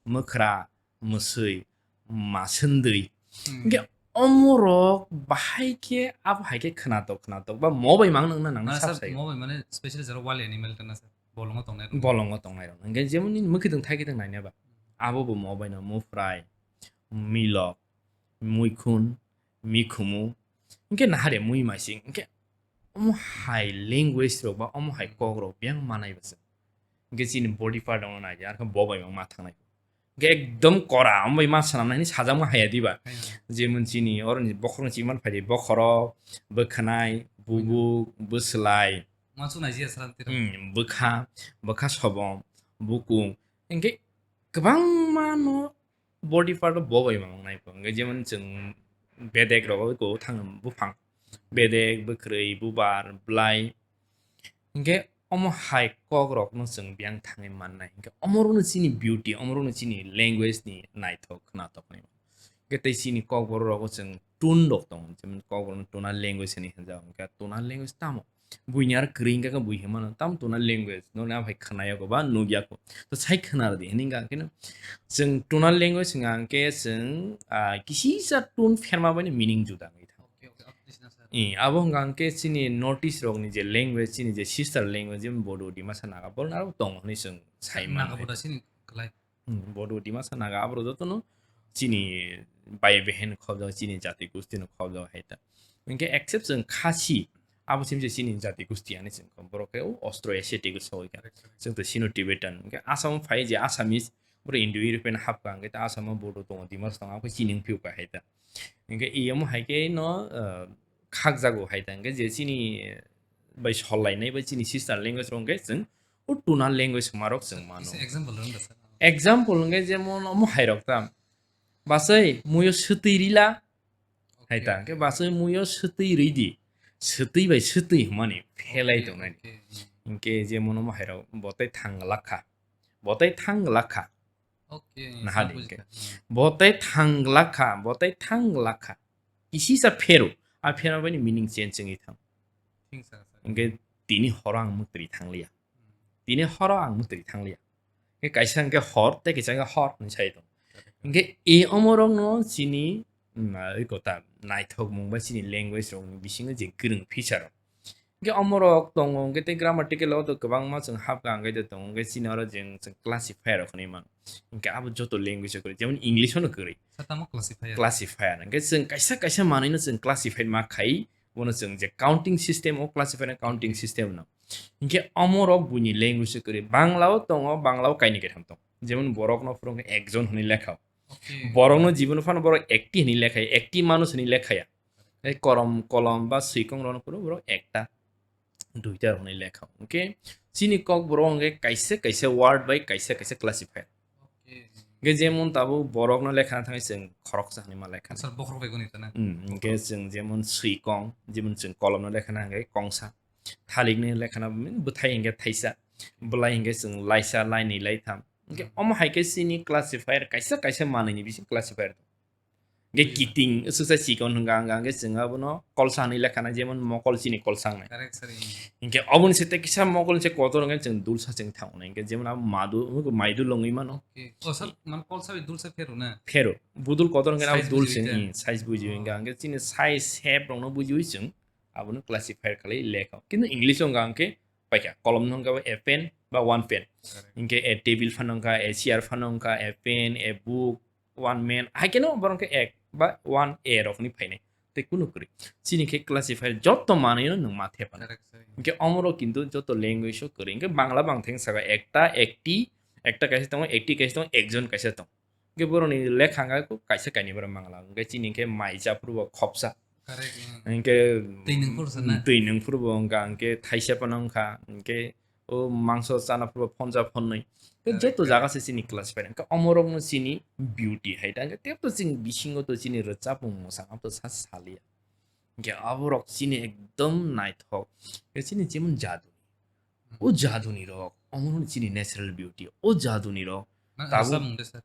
mwkhra, mwswi, maswndwi. Hmm. Hwnkhe omorok bahai khe abo hai khe khwnatok khwnatok ba mo bai mang nangna nangna Mane sab sir, sai. Mo bai mane special jaro wild animal ta na sir. Bolongo tongnai rok. Bolongo tongnai rok. Hwnkhe jemon nini mwkhitwng thaikitwng naina ba. Abo bo mo bai no mufrai, milok, muikhun, mikhumu. Hwnkhe nahare mui maising. Hwnkhe omo hai language rok ba omo hai kok rok biyang manai ba se. Hwnkhe chini body part rok no naidi, arokhe bo bai ma thangnai. Hwnkhe ekdom kora, omo bai ma swnamnai hinwi sajakma haya diba. Haya. Jemon chini oroni bokhorok chimani phaidi, bokhorok, bwkhwnai, bubuk, bwslai. Ma chuknai jiya sram tiro. Hmm, bwkha, bwkha sobom, bukung. Hwnkhe kwbangma no body part o bo bai ma wngnai. Hwnkhe jemon chwng bedek rogo ko thang buphang. Bedek, bwkrwi, bubar, bwlai. Hwnkhe omo hai kok rok no chwng biyang thangwi mannai. Hwnkhe omo rok no chini beauty, omo rok no chini language ni naithok khwnatok nai. Hwnkhe tei chini kokborok rogo chwng tun rok tongo, jemon kokborok no tonal language hinwi hwnjago. Hwnkhe tonal language tamo? Buini aro kwrwi hwnkhe khe bui hinmano, tamo tonal language? Nokni aphai khwnayago ba nukyago. To sai khwnarwdi hinwi hwnkha hwnkhe no chwng tonal language hwnkha hwnkhe chwng, ah, kisisa tun pherma bai no meaning juda wngwi thango. Okay, okay, okay, sir. Eh, abo hwnkha hwnkhe chini North East rokni je language, chini je sister language, jemon Bodo, Dimasa, Naga, borok aro tongo hinwi chwng sai Naga mano. Bodo sini kwlai. Hmm, Bodo, Dimasa, Naga, aborok jotono chini bai behen khobjak, chini jati gustino khobjak hai ta. Hwnkhe except chwng Khasi, abo simi se chini jati gusti ani chwng kho. Borok khe o Austro Asiatic o sogwi kha. Correct, correct. Chwng to Sino Tibetan. Hwnkhe Assam phai je Assamese, borok Indo-European hapkha, hwnkhe ta Assam o Bodo tongo, Dimasa tongo, abo khe chini wng phiyokha hai ta. Hwnkhe iyamo hai khe no, uh, khakjago hai ta. Hwnkhe je chini bai sol lainai bai chini sister language rok hwnkhe chwng o tonal language hwnmarok chwng mano. Kisa example rwng da sir. Example hwnkhe jemon omo hai rok ta, basai muiyo swtwi rila, hai ta, okay, hwnkhe basai muiyo swtwi ridi, swtwi bai swtwi hwnmani phelai, okay, tongnai. Okay. Hwnkhe jemon omo hai rok botai thang lakha, botai thang lakha. Okay, nahadi sir, hwnkhe. Bujikha. Hmm. Botai thang lakha, botai thang lakha. Kisisa phero, a phero bai ni meaning change wngwi thang. Thing sa, sir. Hwnkhe tini horo ang mwtwi thang liya. Hmm. Tini horo ang mwtwi thang liya. Hwnkhe kaisa hwnkhe hor, tei kaisa hwnkhe hor hinwi sai tong. Correct. Hwnkhe e omorokno chini, mm, oi kota naithokmung bai chini language rokni bisingo je kwrwng feature rok. Hwnkhe omorok tongo, hwnkhe tei grammatical o to kwbangma chwng hapkha, hwnkhe tei tongo, hwnkhe chini oro jeng chwng classifier rok hinwi mano. Hwnkhe abo joto language o kwrwi, jemon English o no kwrwi. Sir, tamo classifier? Classifier. Hwnkhe chwng kaisa kaisa manwi no chwng classified ma khai, bono chwng je counting system o classifier no counting system no. Hwnkhe omorok buini language o kwrwi. Bangla o tongo, Bangla o kainwi kaitham tongo. Jemon borok no phuru hwnkhe ekjon hinwi lekha. Okay. Borok no jibon phano borok ekti hinwi lekha, ekti manush hinwi lekha ya. Tei korom, kolom ba swikong rok no phuru borok ekta, duita rok hinwi lekha. Hwnkhe chini kokborok hwnkhe kaisa kaisa word bai kaisa kaisa classified. Okay. Hwnkhe jemon tabuk borok no lekha thangwi chwng khoroksa hinwi ma lekha. Sir, bokhorok bai goni ta na? Hmm, hwnkhe chwng jemon swikong, jemon chwng kolom no lekha na hwnkhe kongsa. Thalik ni lekha na bwthai hwnkhe thaisa. Bwlai hwnkhe chwng laisa, lainwi, laitham. Hwnkhe omo hai khe chini classifier kaisa kaisa manwi ni bising classifier. Hwnkhe kiting, swksa chikon hwnkha hwnkha hwnkhe chwng abono kolsa hinwi lekha na, jemon mokol chini kolsa wngnai. Correct, sir. Hwnkhe oboni se tei kisa mokol se kotor hwnkhe chwng dulsa chwng thangnai. Hwnkhe jemon abo madu, maidu longwi mano. Okay. Oh, sir, man kolsa bai dulsa phero na? Phero. Budul kotor hwnkhe abo size dul bujiwi chwng, ta? Hmm, size bujiwi hwnkha. Oh. Hwnkhe chini size shape rokno bujiwi chwng abono classifier khlai lekha. Kintu English o hwnkha hwnkhe paikha. Kolom no hwnkha a pen ba one pen. Correct. Hwnkhe a table phano hwnkha, a chair phano hwnkha, a pen, a book, one man, hai kheno borok khe ek ba one a rok hinwi phainai. tei kunu kwrwi. Chini khe classify joto manwi no nwng ma thepana. Correct, sir. Hinkhe omoro kintu joto language o kwrwi. Hinkhe Bangla bang theng saka ekta, ekti, ekta kaisa tongo, ekti kaisa tongo, ekjon kaisa tongo. Hinkhe borokni lekha wngkha kaisa kainwi borok Bangla. Hinkhe chini hinkhe mai cha phuru bo khopsa. Correct, mm. Hinkhe twi nwng phuru sa na? Twi nwng phuru bo wngkha, hinkhe thaisa phano wngkha, hinkhe o mangso chana phuru bo phonsa phonnwi. Tei correct, joto correct. Jaga se chini classify wngkha. Omorokno chini beauty hai ta. Hinkhe tei to chini bisingo to chini rwchapmung mwsang to sa saliya. Hinkhe aborok chini ekdom naithok. Hinkhe chini jemon jadu. O jaduni rok, omono chini natural beauty. O jaduni rok, na, tabuk rwchapmung de, sir.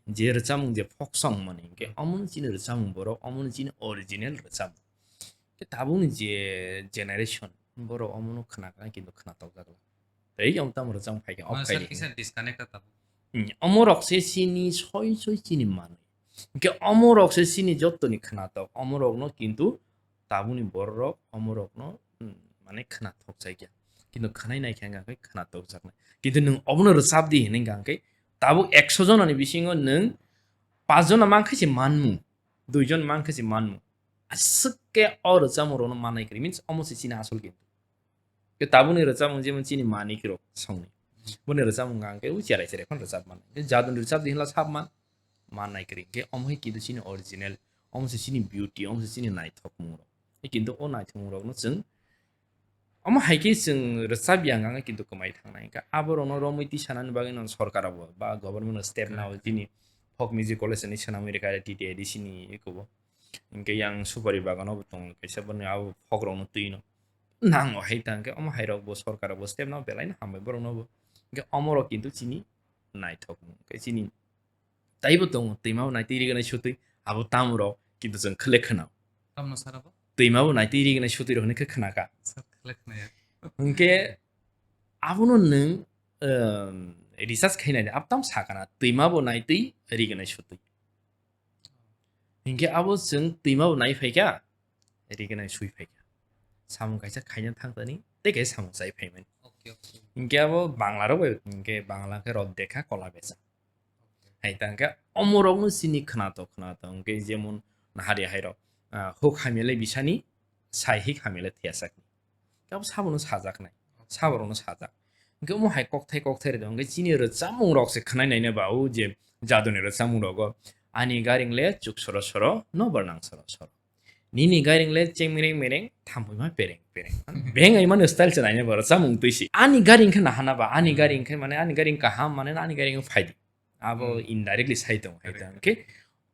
Je rwchapmung je folk song mani, hinkhe omono chini rwchapmung borok, omono chini original rwchapmung. Ke tabukni je generation, borok omono khna kana kintu khna tokjak la. Tei om tamo rwchapmung phai khe, off mane, sir, khaidi. Kisa disconnect ta tabuk. Hmm, omorok se chini soi soi chini manwi. Hinkhe omorok se chini jottoni khnatok, omorokno kintu tabukni bororok omorokno, hmm, mane khnatok chai kya. Kintu khnai nai khe wngkha khe khnatok jaknai. Kintu nwng obono rwchap di hinwi wngkha khe tabuk ekso jonani bisingo nwng pas jona mankhe se manmung, dui jon mankhe se manmung. Aswk khe o rwchapmung rokno manai kwrwi, means omo se chini asol kintu. Ke tabukni rwchapmung jemon chini manik rok songni. Boni rwchapmung ang khe ui cherai cherai phano rwchap man. Ke jaduni rwchap di hinla sap man. Man nai kwrwi. Ke omo hai kintu chini original. Omo se chini beauty, omo se chini naithokmung rok. E kintu o naithokmung rokno chwng omo hai khe chwng rwchap yang ang kintu kwmai thangnai. Ke abo rokno romwi tisanani bagwi no sorkar bo ba government no step nao chini folk music college ni swnamwi rwkha T T A D C ni eko bo. Hinkhe yang supari bagano bo tongo kaisa boni abo folk rokno twi no. Nango hai ta hinkhe omo hai rok bo sorkar bo step no belai no hambai borok no bo. Hinkhe omo rok kintu chini naithok hinkhe chini taibo tongo twima bo naitwi riganai sutwi abo tamo rok kintu chwng khwlek khna. Tamno sara bo? Twima bo naitwi riganai sutwi rok hinwi khe khna ka. Sir, khwlek khna ya. Hinkhe abono nwng, um, research khainai abo tam sakana twima bo naitwi riganai sutwi. Hinkhe abo chwng twima bo nai phaikha, riganai sui phaikha. Samung kaisa khaina thangtani, tei kaisa samung chai phaimani. Okay, okay. Hinkhe abo Bangla rok bai, hinkhe Bangla khe rok dekha kola besa. Okay. Hai ta hinkhe omorokno chini khnato, khnato, hinkhe jemon nahari hai rok, ah, huk hamya le bisani, sai hik hamya le thiyasakni. Khe abo sabono sajaknai, saborokno sajak. Hinkhe omo hai kokthai kokthai rwdi, hinkhe chini rwchapmung rok se khwnai naina ba o je jaduni rwchapmung rogo, "Ani garing le chuk soro soro, nobar nang soro soro. Nini garing le cheng mereng mereng, thampui ma pereng pereng." Beng ai mano style se naina ba rwchapmung twi si. Ani garing khe nahana ba, ani garing khe mane ani garing kaham mane ani garing phaidi. Abo hmm, indirectly sai tongo hai ta. Correct. Hinkhe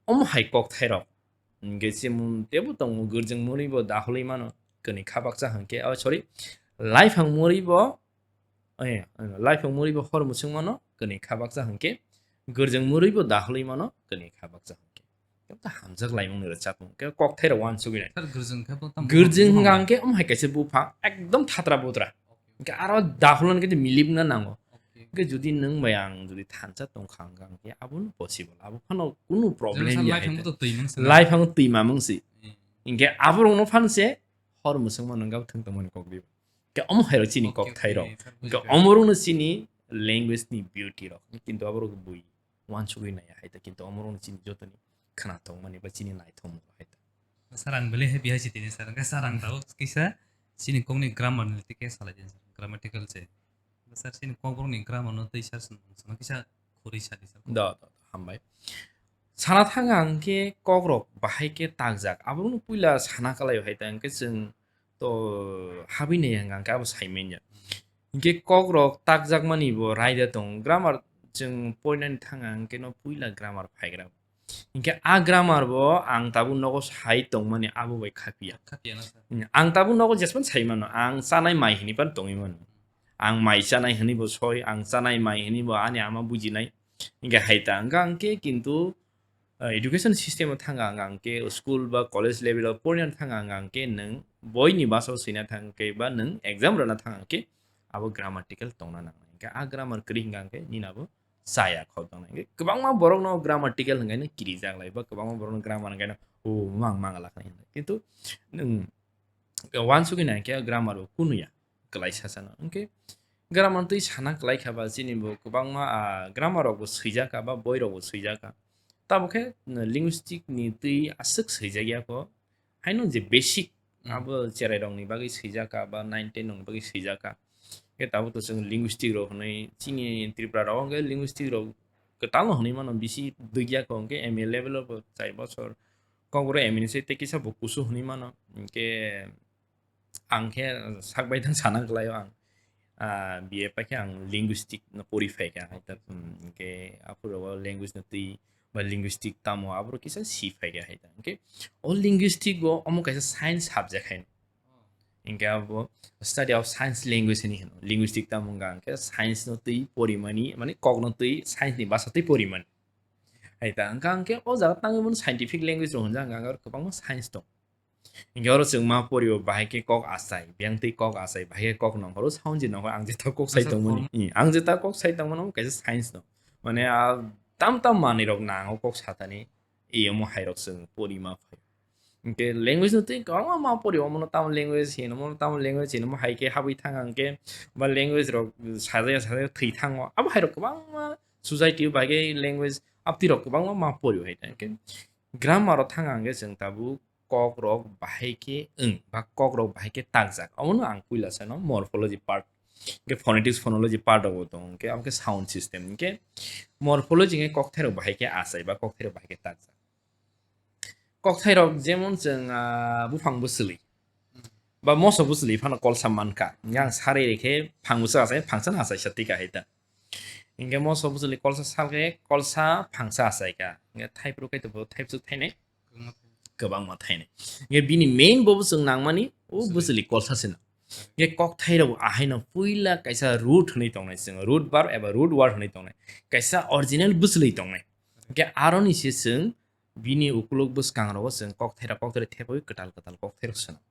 omo hai kokthai rok. Hinkhe chimung tebo tongo, gwrjwng muribo daholwi mano, kwnwi kha baksa hinkhe, oh, sorry, laiphang muribo, eh, laiphang muribo hor mwswng mano, kwnwi kha baksa hinkhe, gwrjwng muribo daholwi mano, kwnwi kha baksa hinkhe. Kebo ta hamjak laimung ni rwchapmung, kebo kokthai rok uansugwi nai. Sir, gwrjwng khe bo tamo gwrjwng buphang hwnkha ba? Hinkhe omo hai kaisa buphang, ekdom thatra butra. Okay. Hinkhe aro dahulan khe milip wngna nango. Okay. Hinkhe jodi nwng bai ang jodi thansa tongkha hwnkha hinkhe abono possible. Abo phano kunu problem ya. Jemon sa laiphang bo to twi mung si na? Laiphang twi mamung si. Hmm. Hinkhe aborokno phan se hor mwswngma nwng gabo thwng tongmani kok di. Hinkhe omo hai rok chini kok thai rok. Okay, okay, sir, bujibaino. Hinkhe omo rokno chini language ni beauty rok. Kintu aborok bui uansugwi naiya hai ta, kintu omorokno chini jotoni khwna tongmani ba chini naithokmung hai ta. Sir, ang belai happy hai si tini, sir. Hwnkhe sir, ang tabuk kisa chini kokni grammar ni tike salai di, sir. Grammatical se. Sir, chini kokborokni grammar no tei sir, sino kisa khuri sa di, sir. Do, do, do, hambai. Sana thang ang khe kokrok bahai khe takjak. Aborokno puila sana kalai hai ta, hwnkhe chwng to habwi nai hwnkha hwnkhe abo sai manya. Hinkhe kokrok takjakmani bo raida tongo. Grammar chwng porinani thang ang khe no puila grammar phaigra. Hinkhe a grammar bo ang tabuk nogo sai tongmani abo bai khapiya. Khapiya na sa? Hmm, ang tabuk nogo jespan sai mano, ang chanai mai hinwi pan tongwi mano. Ang mai chanai hinwi bo soi, ang chanai mai hinwi bo ani ama bujinai. Hinkhe hai ta hwnkha hwnkhe kintu ah, education system o thang ang, ang khe school ba college level o porina thang ang, ang khe nwng boi ni basa o swina thang khe ba nwng exam rwna thang ang khe abo grammatical tongna nangnai. Hinkhe a grammar kwrwi hinkha ang khe nini abo chaya khok tongnai. Hinkhe kwbangma borok no grammatical hinkhai no kirijak lai ba kwbangma borok no grammar hinkhai no o mang mang lakhnai hinwi. Kintu nwng uansugwi nai khe grammar bo kunu ya, kwlaisa sano. Hinkhe grammar twi sana kwlai kha ba chini bo kwbangma, ah, grammar rok bo swijak kha ba boi rok bo swijak kha. Tamo khe, mm, linguistic ni twi aswk swijak ya kho, Haino je basic, hmm, abo cherai rokni bagwi swijak kha ba nine ten rokni bagwi swijak kha. Khe tabuk to chwng linguistic rok hwnwi chini Tripura rok hwnkhe linguistic rok kwtal no hwnwi mano, bisi dwgya kho hwnkhe M A level o bo chai bosor. Kokborok M A ni se tei kisa bo kusu hwnwi mano. Hwnkhe ang khe sak bai thang sana kwlaio ang, ah, B A paikhe ang linguistic no pori phaikha hai ta, hmm, hwnkhe aphuru o language no twi ba linguistic tamo aphuru kisa si phaikha hai ta. Hwnkhe o linguistic o omo kaisa science subject hai. Hwnkhe abo study of science language hinwi hino. Linguistic tamo wngkha hwnkhe science no twi porimani, mane kok no twi science ni bwsa twi porimani. Hai ta, hwnkha hwnkhe o jaga tangwi bono scientific language rok hwnjak hwnkha hwnkhe oro kwbangma science tong. Hwnkhe oro chwng ma porio, bahai khe kok achai, biyang twi kok achai, bahai khe kok nongkhoro, sound je nongkhoro, ang jeta kok sai tongmani. Ih, ang jeta kok sai tongmani, omo kaisa science no. Mane, ah, tam tam manwi rok nango kok satani, ih, omo hai rok chwng pori ma phai. Hwnkhe language no twi kwbangma ma porio, omono tamo language hino, omono tamo language hino, omo hai khe habwi thang ang khe, ba language rok sajaya sajaya thwi thango, abo hai rok kwbangma society o bahai khe language abtwi rok kwbangma ma porio hai ta. Hwnkhe grammar o thang ang khe chwng tabuk kok rok bahai khe wng ba kok rok bahai khe takjak. Omono ang puila sano morphology part, hwnkhe phonetics phonology part rok bo tongo, hwnkhe abo khe sound system, hwnkhe morphology hwnkhe kokthai rok bahai khe achai ba kokthai rok bahai khe takjak. Kokthai rok jemon chwng, ah, buphang bwswlwi ba moso bwswlwi phano kolsa mankha. Hwnkhe ang sarwi rikhe phang bwswk achai, phangsa no achai sa twi kha hai ta. Hwnkhe moso bwswlwi kolsa salkhe kolsa phangsa achai kha. Hwnkhe thaiphuru khe to bo thaibwswk thainai. Kwbangma thainai. Hwnkhe bini main bo bwswk nangmani, o bwswlwi kolsa se no. Hwnkhe kokthai rok ahaino puila kaisa root hwnwi tongnai chwng, root verb eba root word hwnwi tongnai. Kaisa original bwswlwi tongnai. Hwnkhe aroni se chwng bini ukuluk bwskang rogo chwng kokthai rok kokthai rok thepawi kwtal kwtal kokthai rok swnam.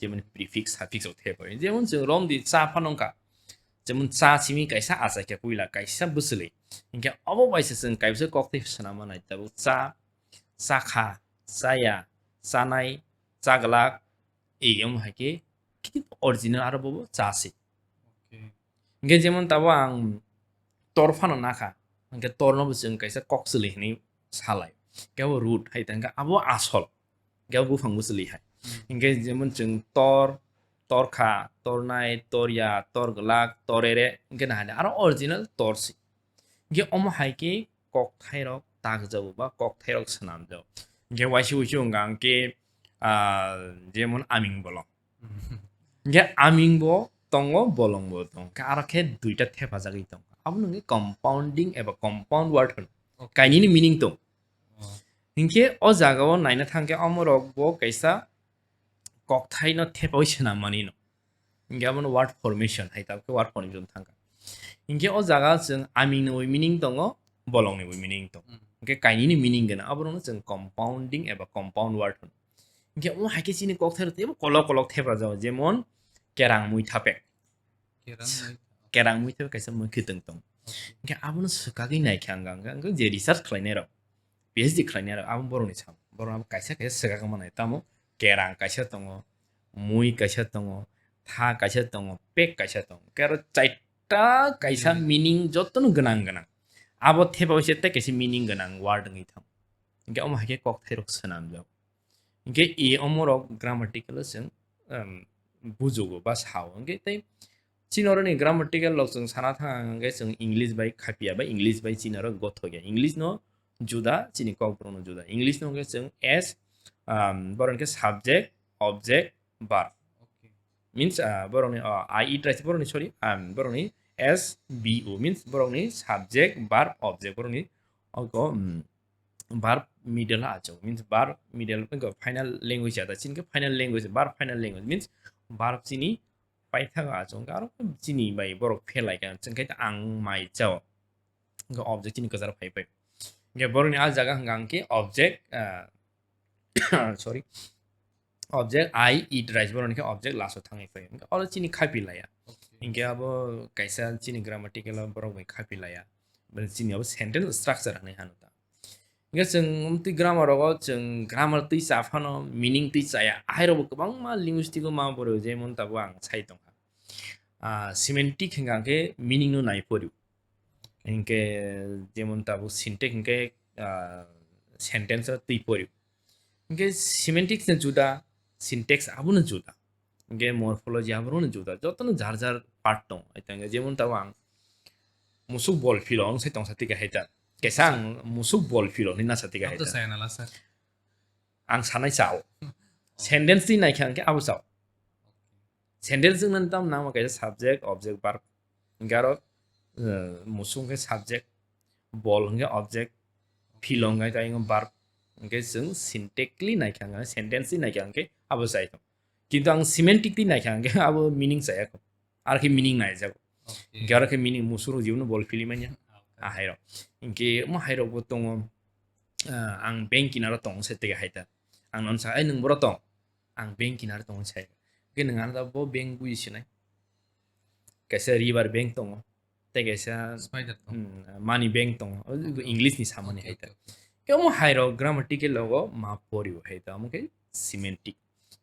Jemon prefix, suffix rok thepawi. Jemon chwng romdi cha phano wngkha. Jemon cha simi kaisa achai khe puila kaisa bwswlwi. Hwnkhe obo bai se chwng kaisa kokthai swnam manai tabuk cha, chakha, chaya, chanai, chaglak, ei omo hai khe khe original aro bobo cha se. Okay. Hwnkhe jemon tabuk ang tor phano nakha, hwnkhe torno bo chwng kaisa kok chwlwi hinwi salai. Hwnkhe abo root hai ta, hwnkhe abo asol, hwnkhe abo buphang bwswlwi hai. Hmm. Hwnkhe jemon chwng tor, torkha, tornai, torya, torglak, torere, hwnkhe nahani aro original tor se. Hwnkhe omo hai khe kokthairok takjago ba kokthairok swnamjago. Hwnkhe waisa waisa wngkha hwnkhe, ah, jemon aming bolong. Hwnkhe aming bo tongo, bolong bo tongo. Hwnkhe aro khe duita thepajagwi tongo. Abono hwnkhe compounding eba compound word hwno. Okay. Kainwini meaning tong. Oh. Hwnkhe o jagao naina thangkhe omorok bo kaisa kokthaino thepawi swnam manwino. Hwnkhe abono word formation hai tabukhe word formation thangkha. Hwnkhe o jaga chwng amingni bo meaning tongo, bolongni bo meaning tongo. Hmm. Hwnkhe kainwini meaning gwnang, abono chwng compounding eba compound word hwno. Hwnkhe omo hai khe chini kokthairok teibo kolok kolok theprajago, jemon kerang mui thapek. Kerang mui. Kerang mui thapek kaisa mui khitwng tongo. Okay. Hwnkhe abono swkagwi naikha ang, ang, ang je research khlainairok, P H D khlainairok abo borokni sam, borok abo kaisa kaisa swkagwi manai, tamo kerang kaisa tongo, mui kaisa tongo, tha kaisa tongo, pek kaisa tongo. Hwnkhe aro chaita kaisa, hmm, meaning jotono gwnang gwnang. Abo thepawi se tei kaisa meaning gwnang word wngwi thango. Hwnkhe omo hai khe kokthairok swnamjak. Hwnkhe e omorok grammatical o chwng, um, bujugo ba sao. Hwnkhe tei chini oroni grammatical rok chwng sana thang hwnkhe chwng English bai khapia ba English bai chini oro gothokya. English no juda, chini kokborok no juda. English no hwnkhe chwng as, um, borok hwnkhe subject, object, verb. Okay. Means, ah, borokni, ah, I E try borokni, sorry, um, borokni S B O means borokni subject, verb, object, borokni oko, um, verb middle achuk, means verb middle, oko final language ada, chini khe final language, verb final language means verb chini paithago achuk, aro chini bai borok phelai kha, chwng khe ang mai chao. Hwnkhe object chini kwcharo phai phai. Hwnkhe borokni ah jaga hwnkha hwnkhe object, ah, sorry, object I eat rice, borokni khe object last o thangwi phai. Hwnkhe oro chini khapi laya. Okay. Hwnkhe abo kaisa chini grammatical o borok bai khapi laya. Bini chini abo sentence structure hinwi hano ta. Hwnkhe chwng twi grammar rogo chwng grammar twi cha phano meaning twi chaya. Ahai rogo kwbangma linguistic o ma borok jemon tabuk ang sai tongkha. Ah, semantic hwnkha hwnkhe meaning no nai porio. Hinkhe jemon tabuk syntax hinkhe, ah, sentence o twi porio. Hinkhe semantics no juda, syntax abono juda. Hingke morphology abono juda. Jotono jar jar part tongo. Haita hingke jemon tabo ang musuk bol philo wng sai tongsa tike haita. Kaisa ang musuk bol philo hinwi nasa tike Abo to haita. Saya nala, sir. Ang sanai sao. Sentence twi naikha hingke abo sao. Sentence wngna tam nangma kaisa subject, object, verb. Hingke aro, eh, musuk hingke subject, bol hingke object, philo hingke tai verb. Hingke chwng syntactically naikha hingke, sentence twi naikha hingke abo sai tong. Kintu ang semantic twi naikha hingke abo meaning saya ko. Ar khe meaning naijago. Okay. Hingke aro khe meaning musuk rok jibono bol phili manya. Okay. Ah, hairok. Hingke omo hairok bo tongo. Ah, ang bank kinaro tongo se tege haita. Ang non sa, "Ai, nwng boro tong?" Ang bank kinaro tongo sai. Hingke nwng ano da bo bank bui sinai. Kaisa river bank tongo. Tei kaisa, Spider tongo. Hmm, money bank tongo. O Okay. English ni samani Okay, haita. Okay, okay. Ke omo hairok grammatical logo ma pori bo haita. Omo khe semantic.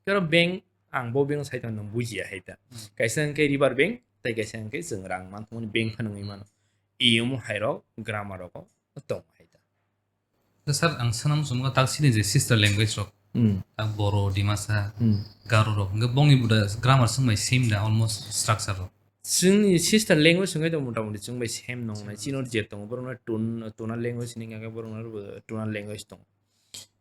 Kero bank, ang bo bank sai tong nang bujiya hai ta. Hmm. Kaisa hwnkhe river bank, tei kaisa hwnkhe chwng rang man thangmani bank phano wngwi mano. I omo hai rok grammar rogo tong hai ta. Da sir, ang sanam sumga tak sini je sister language rok. Hmm. Tak Boro, Dimasa, Hmm. Garo rok. Hwnkhe bongni buda grammar swng bai same da almost structure rok. Chwngni sister language hwnkhe to mota moti chwng bai same nong nai. Same. Chini je tongo borok no tun-, tonal language hwnwi hwnkhe borok no tonal language tongo.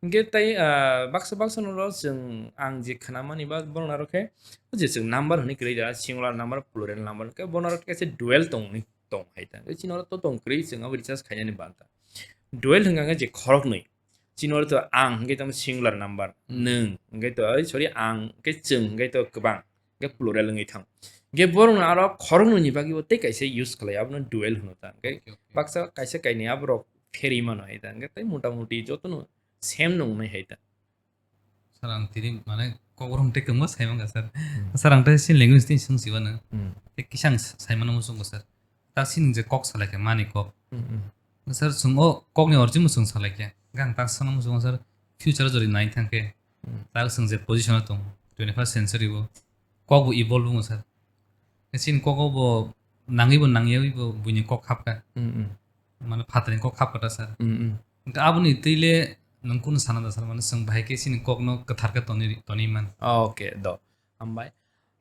Hingke tai, ah, baksa baksa no chwng ang je khwnamani ba borok narok khe je chwng number hwnwi kwrwi da, singular number, plural number, hwnkhe bono aro kaisa dual tongni tong hai ta. Chini oro to tong kwrwi chwng abo recharge khainani banta. Dual hwnkha khe je khoroknwi. Chini oro to ang hwnkhe tamo singular number, Hmm. nwng hwnkhe to, oi, sorry, ang hwnkhe chwng hwnkhe to kwbang, hwnkhe plural wngwi thang. Hwnkhe borok no aro khoroknwi ni bagwi bo tei kaisa use khlai, abono dual hwno ta. Hwnkhe Okay, okay. baksa kaisa kainwi aborok pherwi mano hai ta. Hwnkhe tei mota moti jotono same nongnai hai ta. Sir, ang tini mane kok rom tei kwma sai mangkha, sir. Hmm. Sir, ang tei sin language tei swng siba nang. Hmm. Tei kisa ang s-, sai mano muchungo, sir. Ta sin je kok salai khe mani kok. Hmm, hmm. Sir, swng o kok ni origin muchung salai khe. Gang ta swng muchungo, sir. Future jori nai thang khe. Hmm. Ta swng je position o tong, twenty-first century o. Kok bo evolve wngo, sir. Sin kok o bo nangwi bo nangyawi bo buini kok hapkha. Hmm, hmm. Mane phatarni kok hapkha ta, sir. Hmm, hmm. Hwnkhe aboni twi le nwng kunu sana da sal mano, chwng bahai khe chini kokno kwthar khe tonwi, tonwi man. Okay, do. Hambai.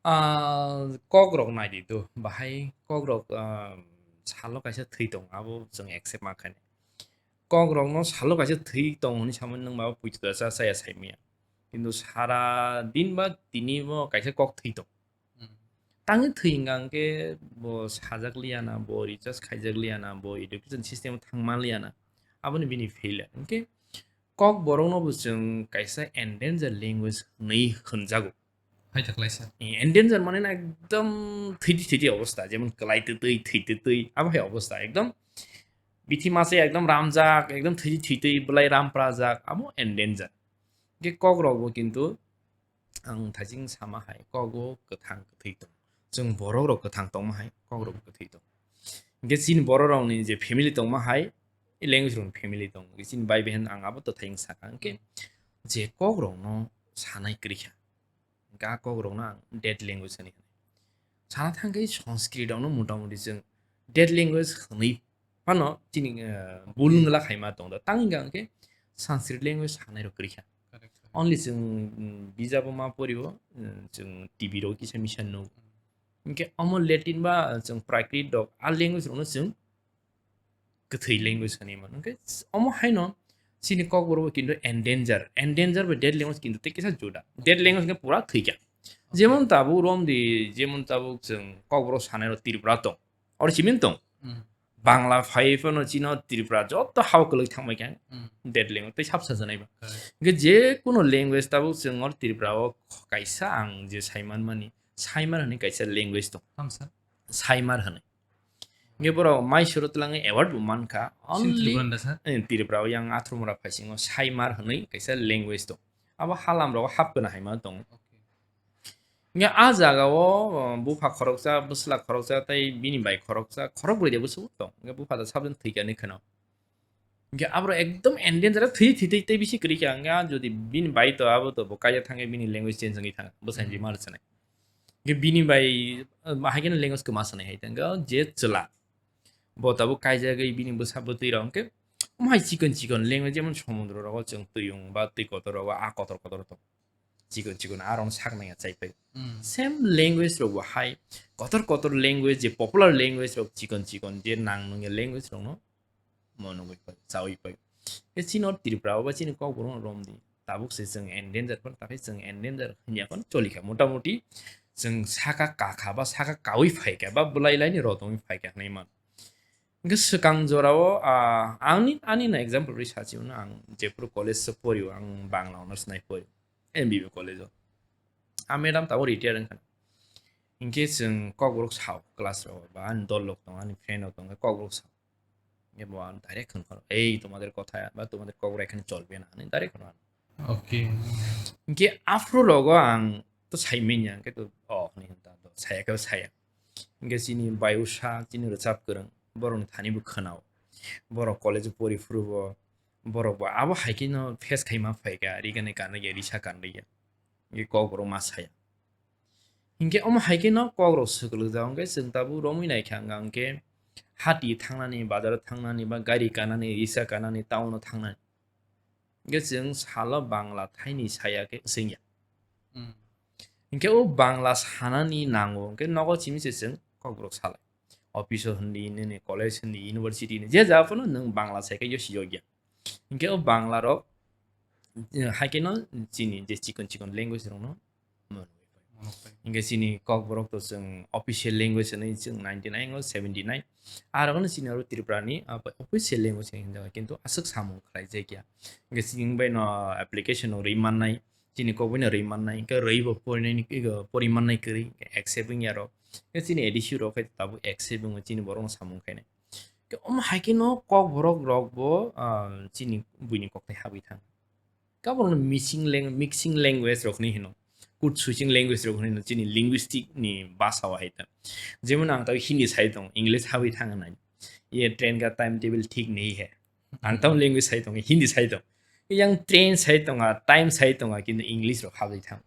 Ah, kok rok nai di do. Bahai kok rok, ah, salo kaisa thwi tongo, abo chwng accept ma khainai. Kok rokno salo kaisa thwi tongo hwnwi samani nwng mabo puithuda cha chaya saimaya. Kintu sara din ba tini bo kaisa kok thwi tongo. Hmm. Tangwi thwi hwnkha hwnkhe bo sajak liya na, bo recharge khaijak liya na, bo education system o thangma liya na, aboni bini failure. Hwnkhe kok borok no bo chwng kaisa endangered language hwnwi hwnjago. Hai ta khlaisa. Eh, endangered mane na ekdom thwidi thwidi obostha, jemon kwlai twtwi, thwi twtwi, abo hai obostha ekdom bithi mase ekdom ramjak, ekdom thwidi thwitwi bwlai ram prajak, abo endangered. Hwnkhe kok rok bo kintu ang thajing sama hai, kogo kwthang kwthwi tong. Chwng borok rok kwthang tongma hai, kok rok kwthwi tong. Hwnkhe chini borok rokni je family tongma hai, language rokni family tong. Hwnkhe chini bai behan ang abo to thajing sakha. Hwnkhe je kok rokno sanai kwrwi kha. Hwnkhe a kok rokno ang dead language hwnwi hwnwi. Sana thangkhe Sanskrit rokno mota moti chwng dead language hwnwi phano chini, eh, bul wngla khaima tong da. Tang hwnkha hwnkhe Sanskrit language sanai rok kwrwi kha. Correct, correct. Only chwng, mm, bijabo ma pori o, mm, chwng T V rok kisa misa nuk. Hwnkhe omo Latin ba, eh, chwng Prakrit rok, a language rokno chwng kwthwi language hwnwi mano. Hwnkhe omo haino chini kokborok bo kintu endanger. Endanger bai dead language kintu tei kisa juda. Dead language hwnkhe pura thwikha. Okay. Jemon tabuk romdi, jemon tabuk chwng kokborok sanai rok Tripura tong. Oro chiming tong. Hmm. Bangla phai phano chino Tripura joto hao kwlwk thangbai kha. Hmm. Dead language tei sab sajanai ba. Correct. Hwnkhe je kuno language tabuk chwng oro Tripura o kaisa ang je saiman mani, Saimar hwnwi kaisa language tong. Tamo sir? Saimar hwnwi. Hwnkhe borok Mysore o twlangwi award bo mankha. Chini only Tripura da sir? Eh, Tripura o yang Athrumura phaisingo Saimar hwnwi kaisa language tong. Abo halam rogo hap kana haima tong. Okay. Hwnkhe a jaga o, uh, bupha khoroksa, bwsla khoroksa, tei bini bai khoroksa, khorok brwi de bwswk tong. Hwnkhe bupha da sabjani thwikani kheno. Hwnkhe aborok ekdom endanger thwi thwi tei, tei bisi kwrwi kha. Hwnkhe a jodi bini bai to abo to bo kaiya thangkhe bini language change wngwi thang. Bwsai Hmm. bimar sanai. Hwnkhe bini bai, uh, haikhe language kwma sanai hai. Hwnkhe o je chwla. Bo tabuk kaijagwi bini bwsa bwtwi rok hwnkhe omo hai chikon chikon language jemon somudro rogo chwng twi wng ba twi kotor rogo a kotor kotor tong. chikon chikon arong sak nangya chai pai. Hmm. Same language rok bo hai kotor kotor language, je popular language rok chikon chikon je nang nungya language rok no monogwi pai, chawi pai. E chini o Tripura o ba chini Kokborok no romdi. Tabuk se chwng endanger phan, takhai chwng endanger hwnwi aphano choli kha. Mota moti chwng saka kakha ba saka kawi phai kha ba bwlai laini rotongwi phai kha hwnwi man. Hwnkhe swkang jorao, ah, ani, ani no example rwi sachi mano, ang jephuru college o porio, ang Bangla honours nai porio, M B B college o. A madam tabuk retire wngkha. Hinkhe chwng Kokborok sao class rok ba ani dol rok tongo, ani friend rok tongo, Kokborok sao. Ebo ang direct hwnkhoro, "Ei, তোমাদের কথা বা তোমাদের Kokborok এখানে চলবে না," hinwi direct hwnkhoro. Okay. Hinkhe aphuru rogo ang to saimanya, hinkhe to, "Oh," hinwi hwnta to, saya khe saya. Hinkhe chini bayusa, chini rwchap kwrwng, borokni thani bo khwnao. Borok college o pori phuru bo, borok bo abo hai khe no face khaima phaikha, rigani kanrwya, risa kanrwya. Hinkhe Kokborok ma saya. Hinkhe omo hai khe no Kokrok swkwlwk jak, hinkhe chwng tabuk romwi naikha, hwnka hinkhe hati thangnani, bazaro thangnani, ba gari kanani, risa kanani, town o thangnani. Hinkhe chwng salo Bangla thaini saya khe swngya. Hmm. Hinkhe o Bangla sanani nango, hinkhe nogo simi se chwng Kokborok salai. Office o hindi, nini college hindi, university hindi, je ja phano nwng Bangla sai khe yo siyokya. Hinkhe o Bangla rok, eh, hai khe no chini je chikon chikon language rok no Mono pai. Hinkhe chini Kokborok to chwng official language hinwi chwng ninety nine o seventy nine. Aro no chini aro Tripura ni, ah, official language hinwi hinjago, kintu aswk samung khlai jakya. Hinkhe chini bai no application no rwi mannai, chini kok bai no rwi mannai, hinkhe rwi bo porinai ni, ego, pori mannai kwrwi, hinkhe accept wngya rok. Hinkhe chini A D C rok khe tabuk accept wngo, chini borok no samung khainai. Hinkhe omo hai khe no Kokborok rok bo, ah, chini buini kokthai habwi thang. Kaborokno mixing lang-, mixing language rok hinwi hino. Code switching language rok hinwi hino, chini linguistic ni basa o hai ta. Jemon ang tau Hindi sai tongo, English habwi thang nai. Ye train ka time table thik nahi hai. Ang tau language sai tongo, Hindi sai tongo. Yang train sai tongo, time sai tongo, kintu English rok habwi thang.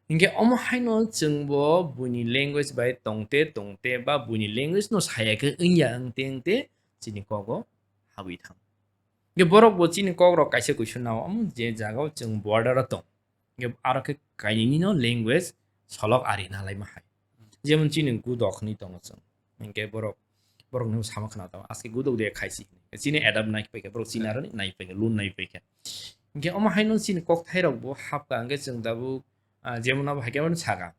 Hinkhe omo haino chwngbo buini language bai tongte tongte ba buini language no saya khe wngya wngte wngte chini kogo habwi thang. Hinkhe borok bo chini kok rok kaisa kuisu nao, omo je jaga o chwng border o tong, hinkhe aro khe kainwi no language solok ari nalai ma hai. Jemon chini gudok hinwi tongo chwng, hinkhe borok, borok no sama khna tongo, aske gudok de khaisi, chini adapt nai paikha, borok chini aro nai paikha, lun nai paikha. Hinkhe omo haino chini kokthai rok bo hapkha, hinkhe chwng tabuk, ah, jemon abo hai khe mano saka.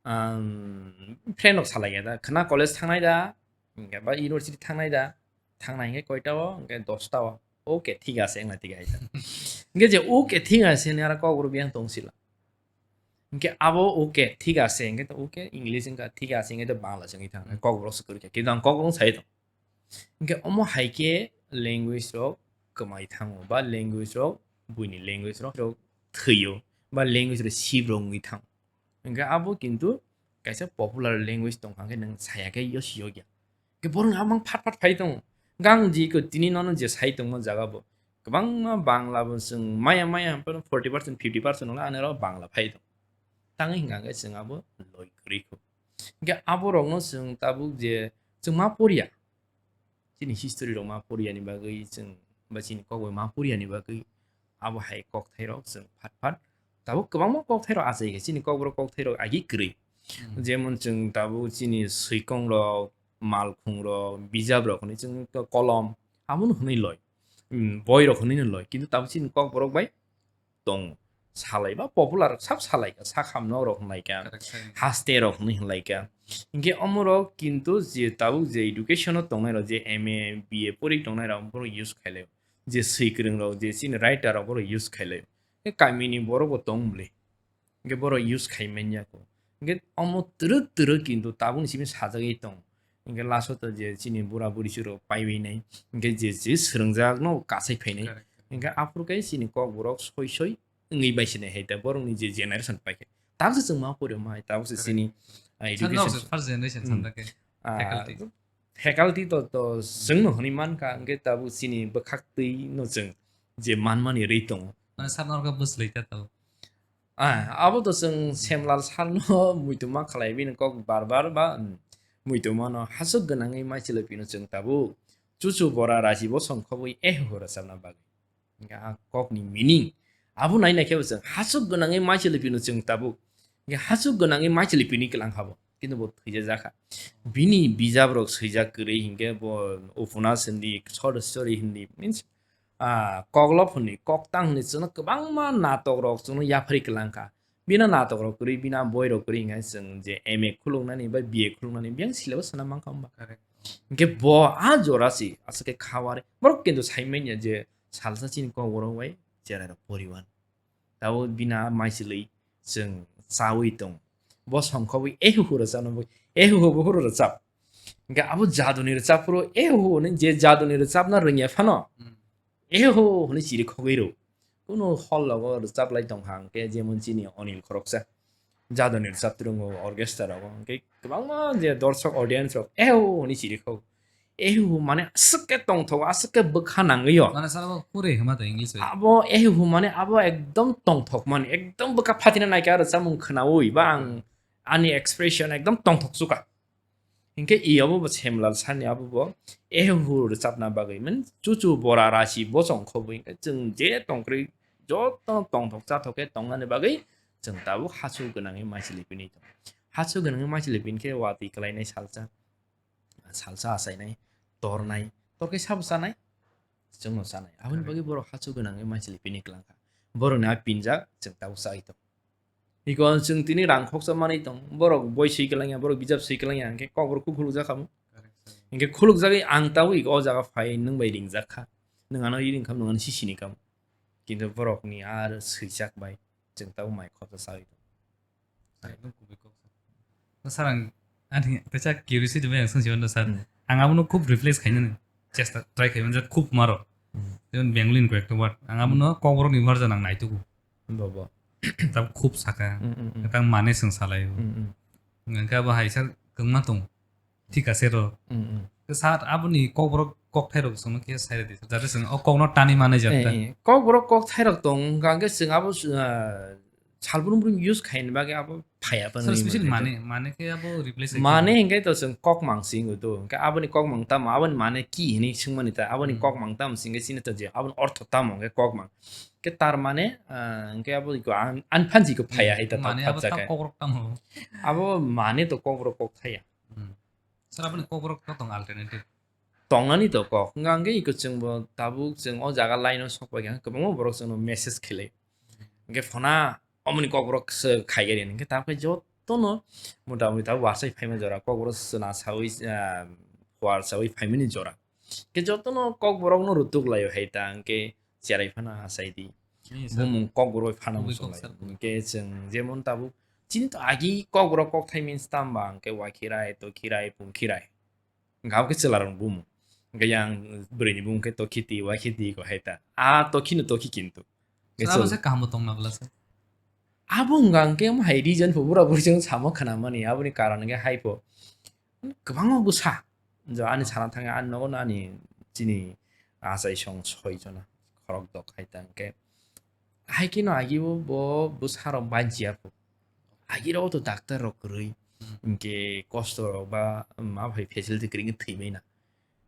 Um, friend rok salai ya da, khna college thangnai da, hinkhe ba university thangnai da, thangnai hinkhe koita o, hinkhe dosta o. Okay, thik ase, wngna thik ase. Hinkhe je okay, thik ase hinwi aro Kokborok biyang tong sila. Hinkhe abo okay, thik ase, hinkhe to okay, English wngkha, thik ase, hinkhe to Bangla se wngwi thang, Kokborok se kwrwi kha, kintu ang Kokborok sai tong. Hinkhe omo hai khe language rok kwmai thango, ba language rok buini language rok, rok thwio, ba language rok sip rok wngwi thango. Hinkhe abo kintu kaisa popular language tongkha, hinkhe nwng saya khe yo siyokya. Hinkhe borok no amang phat phat phai tongo. Hinkhe ang je ko tini nono je sai tongma jaga bo kwbangma Bangla bo chwng maya maya forty percent, fifty percent wngla ani oro Bangla phai tongo. Tangwi hinkha khe chwng abo loi kwrwi kho. Hinkhe aborokno chwng tabuk je chwng ma poriya, chini history rok ma poriyani bagwi chwng ba chini kok bai ma poriyani bagwi abo hai kokthai rok chwng phat phat tabuk kwbangma kokthai rok achai khe chini Kokborok kokthai rok agi kwrwi. Hmm. Jemon chwng tabuk chini swikong rok, malkhung rok, bijap rok hinwi chwng kolom abono hwnwi loi, hmm, boi rok hwnwi no loi, kintu tabuk chini Kokborok bai tongo. Salai ba popular sab salai kha, sakham nok rok hinlai kha, correct, correct. Haste rok hinwi hinlai kha. Hinkhe omorok kintu je tabuk je education o tongnai rok, je M A, B A pori tongnai rok, borok use khailai. Je swi kwrwng rok, je chini writer rok, borok use khailai. Khe kami ni borok bo tong bwle. Hinkhe borok use khai manya kho. Hinkhe omo twrwk twrwk kintu tabukni simi sajagwi tong. Hinkhe last o to je chini bura buri chwrwk paiwi nai. Hinkhe je, je swrwngjak no kasai phainai. Correct. Hinkhe aphuru khe chini Kokborok soi soi wngwi bai sinai hai ta borokni je generation paikhe. Tabukse chwng ma pori mai, tabukse, correct, chini, ah, education. First generation, hmm, sanda khe. Ah, faculty. Faculty to, to chwngno hwnwi mankha, hinkhe tabuk chini bwkhak twi no chwng je manmani rwi tongo. Mane sakno orkha bwslai ta tabuk. Ah, abo to chwng Semlal sarno muitu ma khlai bini kok bar bar ba, mm, muitu mano hasuk gwnangwi maichwlwi pino chwng tabuk. Chuchu bora raji bosong khobwi eho rwchapna bagwi. Hinkhe a kokni meaning, Abo nai nai khe bo chwng hachuk gwnangwi maisili pino chwng tabuk. Hingkhe hachuk gwnangwi maisili pini kwlang kha bo. Kintu bo thwija jakha. Bini bijap rok swijak kwrwi hinkhe bo upunas hindi, short story hindi, means, ah, koklop hindi, koktang hindi, chwngno kwbangma natok rok chwngno yaphari kwlang kha. Bina natok rok kwrwi, bina boi rok kwrwi hinkhe chwng je M A khuluknani bai B A khuluknani biyang syllabus sana mankha wngba. Correct. Hinkhe bo a jora si aswk khe kha wari. Borok kintu sai manya je salsa chini kok borok bai cherai rok poriwan. Tabo bina maisilwi chwng chawi tong. Bo songkho bai ehuhu rwchapno bo ehuhu bo huro rwchap. Hinkhe abo jaduni rwchap phuru ehuhu hwnwi je jaduni rwchapna rwngya phano. Hmm. Ehuhu hwnwi chiri khogwi rw. Kuno hall logo rwchap lai tong kha hinkhe jemon chini Anil khoroksa. Jaduni rwchap twrwngo orchestra rogo. Hinkhe kwbangma je dorshok audience rok ehuhu hwnwi chiri khog. Ehuhu mane aswk khe tongthok, aswk khe bwkha nangwi o. Mane sara bo kure hima to English bai. Abo ehuhu mane abo ekdom tongthok mani, ekdom bwkha phatina naikha aro chamung khwnawi ba ang ani expression ekdom tongthok chuka. Hinkhe i abo bo Semlal sani abo bo ehuhu rwchapna bagwi mane chuchu bora rasi bo chongkho bo hinkhe chwng je tongkrwi joto tongthok chathok khe tongnani bagwi chwng tabuk hachu gwnangwi maisili pini tong. Hachu gwnangwi maisili pini khe watwi kwlainai salsa. Salsa achainai, tornai, torkhe sabo chanai, chwngno chanai. Aboni bagwi borok hachu gwnangwi maisili pini kwlang kha. Borokni a pinjak chwng tabuk chai tong. Iko chwng tini rang khoksa manwi tong. Borok boi swi kwlangya, borok bijap swi kwlangya, hinkhe kokborok kuk khulukjak khamu. Correct, sir. Hinkhe khulukjagwi ang tabuk iko o jaga phai nwng bai ringjak kha. Nwng ano ring kham, nwng ano sisini kam. Kintu borokni ar swijak bai chwng tabuk mai khoksa chai tong. Ekdom kubui kok, sir. No, sir, ang, ani teisa curiosity bai ang swngsi mano, sir. Hmm. Ang abono khub reflex khainani chesta try khaimani, jat khub maro. Hmm. Jemon Bengali ni koyekta word. Ang abono kokborok ni version ang naitugo. Bo, bo. Tab khub saka. Hmm, hmm, hmm. Tang mane swng salai. Hmm, hmm. Hingke abo hai sir kwngma tong. Thik ase ro. Mm, mm. Ke sir, aboni kokborok kokthairok chwngno khe sai rwdi. Jate chwng o kokno tani manai jak ta. Eh, eh. Kokborok kokthairok tong, hwnkha hwnkhe chwng abo, ah, salbrum brum use khaini bagwi abo phaiya tong. Sir, specially mane, mane khe abo replace khai mane khe. Hwnkhe to chwng kokmang se wngwi do. Hwnkhe aboni kokmang tamo, aboni mane ki hinwi swngmani ta, aboni Hmm. kokmang tamo se hwnkhe chini to je, aboni ortho tamo hwnkhe kokmang. Khe tar mane, ah, hwnkhe abo iko an-, anphansi iko phaiya Hmm. hai ta, ta Mane abo phapjak ta hai. Kokborok tamo. Abo mane to kokborok kokthaiya. Hmm. Sir, aboni kokborok to tong alternative? Tongnani to kok. Hwnkha hwnkhe iko chwngbo tabuk chwng o jaga line o sok paikha, kwbangma borok chwngno message khlai. Hwnkhe phona omoni kokborok se khaigari hwnkhe tabukhe jotono motamoti tabuk wasai phaima jora kokborok chwna sawi, ah, phuar sawi phaimani jora. Hwnkhe jotono kokborokno rutuk laio hai ta hwnkhe cherai phano achai di. Ni sir. Bumung kokborok phano Bumung muchung kok lai. Sir. Hwnkhe chwng jemon tabuk chini to agi kokborok kokthai means tamba hwnkhe wakhirai, tokhirai, pungkhirai. Hwnkhe abo khe chwla rokni bumung. Hwnkhe yang bwrwi ni bumung khe tokhi ti, wakhi ti ko hai ta. A tokhi no tokhi kintu. Hwnkhe Sir, abo chwla se kaham bo tong na bwla sir? Abo hwnkha hwnkhe omo hai reason pho bura buri chwng samo khna mani. Aboni karon hwnkhe hai pho kwbangma bwsa. Jo ani sana thangwi ani nogo no ani chini achai song soi jona khorok dok hai ta hwnkhe. Hai kheno agi bo, bo bwsa rok banchi ya pho. Agi rok to doctor rok kwrwi. Hmm. Hwnkhe kosto rok ba ma bai facility kwrwi wngkhe thwi mai na.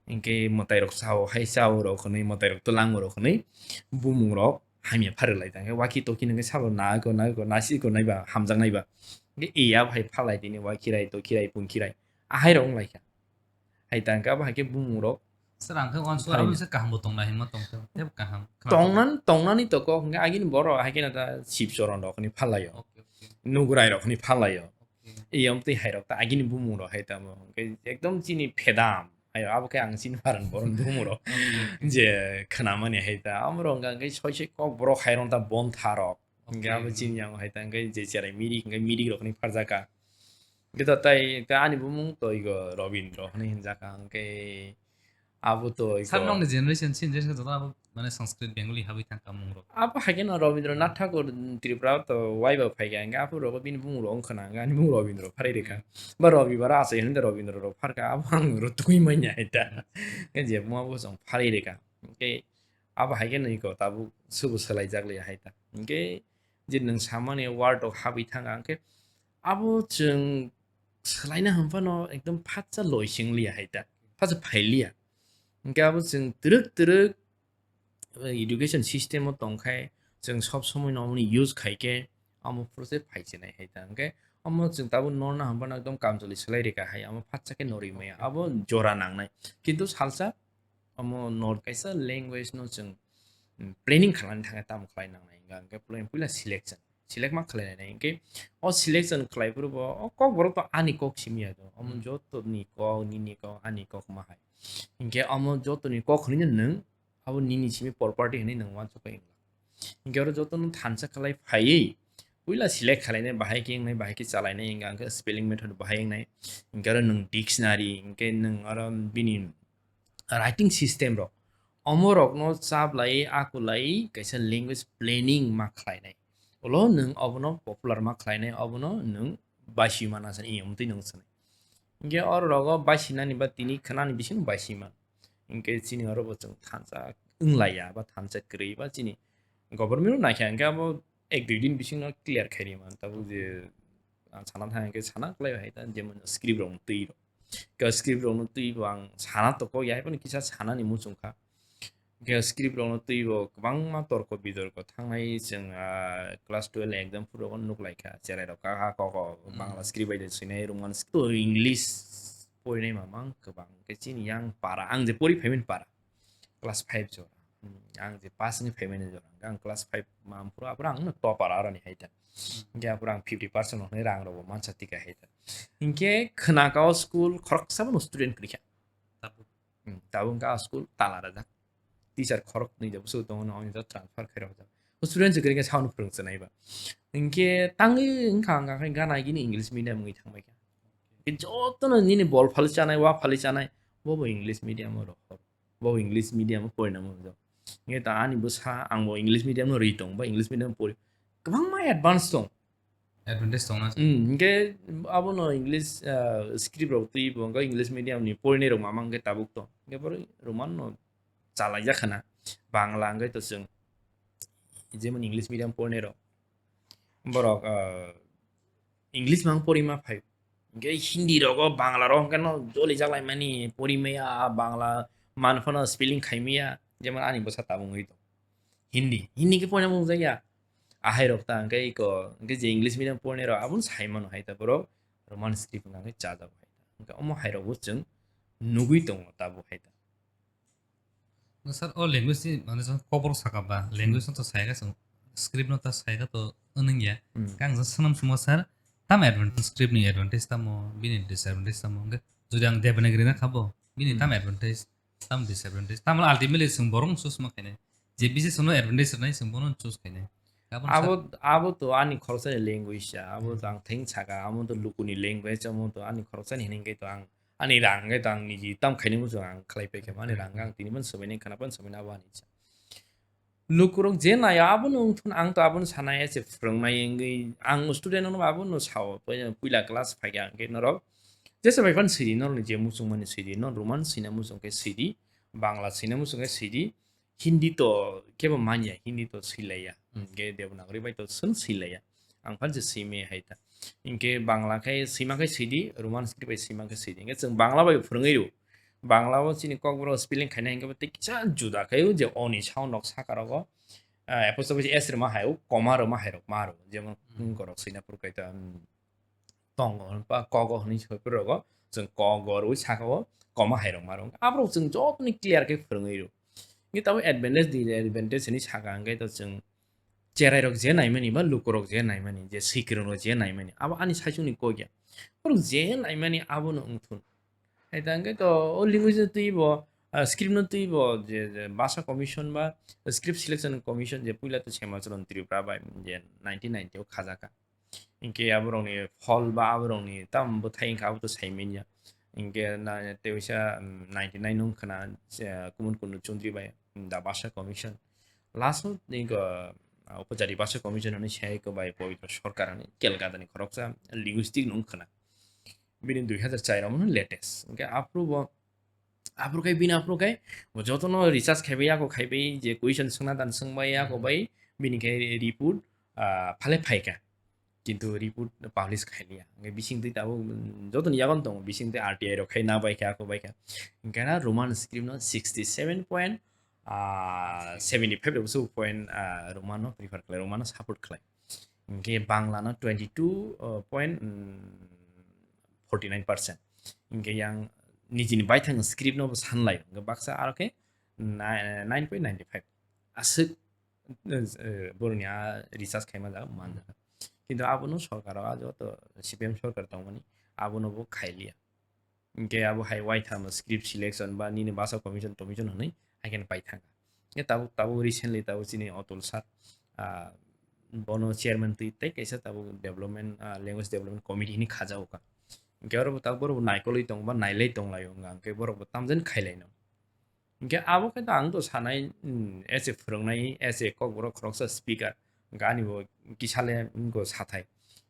Hwnkhe mwtai rok sao, hai sao rok hwnwi, mwtai rok twlango rok hwnwi bumung rok hamya pharwi lai ta. Hwnkhe waki toki hwnkhe sabo nai ko, nai ko, nasi ko naiba, hamjak naiba. Hwnkhe iya bai phalai tini, wakhirai, tokhirai, pungkhirai. Ahai rok wng lai kha. Hai ta hwnkhe abo hai khe bumung rok Sir, ang khe uansukha phalai abo na. Se kaham bo tong nai hinma tong khe, tebo kaham. Khna Tongnan-, tongnani to kok hwnkhe agini borok hai kheno ta Sibchoron rok hwnwi phalai o. Okay, okay. Nugurai rok hwnwi phalai o. Okay. Eyang twi hai rok ta agini bumung rok hai tamo. Hwnkhe ekdom chini phedam. Ayo, abo khe ang chini pharan borok bumung rok. Okay, okay. Je khwnamani hai ta. Amo rok hwnkha hwnkhe soi soi kok borok hai rok ta bontha rok. Hwnkhe Okay. abo chini yang hai ta hwnkhe je cherai mirik hwnkhe mirik rok hwnwi pharjak kha. Hwnkhe to tai, tai ani bumung to igo Robindro hwnwi hinjak kha. Hwnkhe abo to igo Sir, nokni generation, chini generation joto abo mane Sanskrit Bengali habwi thang kha mung rok. Abo hai kheno Rabindranath Thakur Tripura to waiba phai kha, hwnkhe aphuru rogo bini bumung rok wng khna, hwnkhe ani bumung Rabindra pharwi rwkha. Hmm. Ba Rabibar achai hwnwi da Rabindra rok pharkha, abo ang rw twi manya hai ta. Hwnkhe je buma bo chwng pharwi rwkha. Hwnkhe abo hai kheno iko tabuk subo swlaijak liya hai ta. Hwnkhe je nwng samani word rok habwi thang kha, hwnkhe abo chwng swlaina hwn phano ekdom phatsa loising liya hai ta, phatsa phai liya. Hwnkhe abo chwng twrwk twrwk, eh, education system o tong khai, chwng sob somoi no omoni use khai khe omo phuru se phai se nai hai ta. Hwnkhe omo chwng tabuk norna hwnba no ekdom kamchwlwi swlai rwkha hai, omo phatsa khe norwi maya, abo jora nangnai. Kintu salsa omo nor kaisa language no chwng, mm, planning khlai thangkhe tamo khlai nangnai hwnkha hwnkhe puila, puila selection, select ma khlai nai hwnkhe o selection khlai phuru bo o kokborok to ani kok simi ya do, omo joto ni kok, nini kok, ani kok ma hai. Hwnkhe omo joto ni kok hwnwi no nwng abo nini simi property hwnwi nwng uansukha wngla. Hwnkhe oro jotono thansa khlai phaiwi puila select khlainai, bahai khe wngnai, bahai khe chalainai, hwnkhe ang khe spelling method bahai wngnai, hwnkhe oro nwng dictionary, hwnkhe nwng oro bini writing system rok, omorokno chaplai akulai kaisa language planning ma khlainai. Ulo nwng obono popular ma khlainai, obono nwng baisi mana sani, omtwi nwng sanai. Hwnkhe oro rogo baisinani ba tini khwnani bisingo baisi man. Hwnkhe chini oro bo chwng thansa wnglaiya ba thansa kwrwi ba chini government no naikha hwnkhe abo ek dui din bisingo clear khairi man. Tabuk je ang sana thang hwnkhe sana kwlai hai ta, jemon script rok twi rok. Ka script rok no twi bo ang sana to kok ya, hai phano kisa sanani muchung kha. Hwnkhe script rokno twibo kwbangma torko bitorko thangnai chwng, ah, class twelve exam phuru rokno nuk lai kha. Cherai rok kha kha kok kok Bangla script bai de swinai Roman script, English porinai mamang kwbang. Hwnkhe chini yang para, ang je pori phaimani para class five jora. Hmm, ang je pass wngwi phaimani jora. Ang class five mam phuru aphuru ang no topper aroni hai ta. Hwnkhe aphuru ang fifty percent hwnwi rang rokbo mansa tika hai ta. Hwnkhe khwnaka o school khoroksa bono student kwrwi kha. Tabuk. Hmm, tabuk wngkha a school tala rwjak. Teacher khorok nwi da bwswk tongo no, oni to transfer khairok jak. O student se kwrwi khe sound phwrwng chwnai ba. Hinkhe tangwi wngkha ang khe gana gini English medium wngwi thangbai kha. Jotono nini bol phali chanai, wa phali chanai, bo bo English medium o rohor. Bo bo English medium o porinamo hwnjak. Hinkhe ta ani bwsa ang bo English medium no ri tong ba English medium pori. Kwbangma advance tong. Advantage tongna se. Hmm, hingke abono English, ah, script rok twi bo hingke English medium ni porinai rok mama hingke tabuk tong. Hingke borok Roman no chalaijak khana. Bangla hingke to chwng jemon English medium porinai rok. Borok, ah, English mang porima phai. Hingke Hindi rogo Bangla rok hingke no joli jaklai mani porimaya Bangla man phano spelling khaimaya. Jemon ani bwsa tabuk wngwi tong. Hindi, Hindi khe poina mung jakya. Ahai rok ta hingke iko, hingke je English medium pornai rok, aboni sai mano hai ta borok Roman script hingka hingke chajak hai ta. Hingke omo hai rok bo chwng nugui tongo tabuk hai ta. No sir, o language ni, mane, jong kokborok saka ba, language no to sai kha chwng, script no ta sai kha to, wnung ya. Hmm. Khe ang jang swnam suma sir, tam advantage, script ni advantage tamo, bini disadvantage tamo, hingke jodi ang Devanagari na khabo, bini tam Hmm. advantage, tam disadvantage. Tamo ultimately chwng borok no choose ma khainai. Je bisi chwngno advantage rwnai chwng bono choose khainai. Aboni Abo, abo to ani khoroksani language ya, abo to Hmm. ang theng saka, amo to lukuni language, amo to ani khoroksani hinwi khe to ang, ani rang khe to ang niji tam khainai muchung ang khlai paikha, ani Hmm. rang khe ang tini phano swbainai, khana phano swbainai, abo ani cha. Lukurok je naio abono wngthun, ang to abono sanai, ese phwrwngnai wngwi ang student rokno abono sao, puila class phaikha hwnkhe norok jesa bai phano swidi, norokni je muchungmani swidi, norok Roman swina muchung khe swidi, Bangla swina muchung khe swidi, Hindi to kebo manya, Hindi to swilaiya, hwnkhe Devanagari bai to chwng swilaiya, ang phano se swimaya hai ta. Hwnkhe Bangla khe swima khe swidi, Roman script bai swima khe swidi, hwnkhe chwng Bangla bai phwrwngwi rw, Bangla o chini kokborok spelling khaina hwnkhe bo tei kisa juda khe o je oni sound rok saka rogo, ah, apostrophe S rwma hai o, comma rwma hai rok ma rw, jemon Hmm. wngkorok swina phuru kaita, hmm, tongo, ba kogo hwnwi soi phuru rogo, chwng kogo rwi saka o, comma hai rok ma rw. Aborok chwng jotoni clear khe phwrwngwi rw. Hwnkhe tabuk advantage, disadvantage hwnwi saka hwnkhe to chwng cherai rok je naimani ba lukurok je naimani, je swikirung rok je naimani, abo ani saichung ni kok ya. Borok je naimani abono wngthun. Hai ta hwnkhe to o language no twi bo, ah, script no twi bo je, je Bhasha Commission ba Script Selection Commission je puila to Shyamachandra Tripura bai je nineteen ninety o khajaka. Hinkhe aborokni phol ba aborokni tamo bwthai wngkha abo to sai manya. Hinkhe na, tei waisa, um, ninety nine wngkha na, eh, Kumar Kundu Chowdhury bai, um, the Bhasha Commission. Last o, nini, uh, Upajati Bhasha Commission hwnwi sai kok bai Pabitra Sarkar hwnwi Kolkata ni khoroksa linguistic no wngkha na. Bini dui hazar char o latest. Hinkhe aphuru bo, aphuru khai bini aphuru khai bo jotono research khaibai, yako khaibai, je question swngna dan swngbai, yako bai bini khai report, ah, phale phaikha. Kintu report publish khailiya. Hingke bising twi tabuk, mm, jotoni yagon tongo, bising twi R T I rok khai na bai kha, ako bai kha. Hingke na Roman script no sixty seven point ah, seventy five rok se point, ah, Romano prefer khlai, Romano support khlai. Hingke Bangla no twenty two point forty nine percent. Hingke yang nijini baithang script no bo sanlai, hingke baksa aro khe nine point nine five. Aswk, eh, boroni a research khaima jaga manjak. Kintu abono sorkar o joto C P M sorkar tongmani abono bo khailiya. Hingke abo hai waitham script selection ba nini basa commission tommission hwnwi hai khe paithaka. Hingke tabuk, tabuk recently tabuk chini Atul sir, ah, bono chairman twi tei kaisa tabuk development, ah, language development committee hwnwi khajago ka. Hingke oro bo tabuk borok bo naikolwi tongo ba nailai tonglaio wngkha, hingke borok bo tamjani khailaino. Hingke abo khe to ang to sanai, mm, as a phwrwngnai, as a kokborok khoroksa speaker, hingke ani bo kisale wngkho sathai.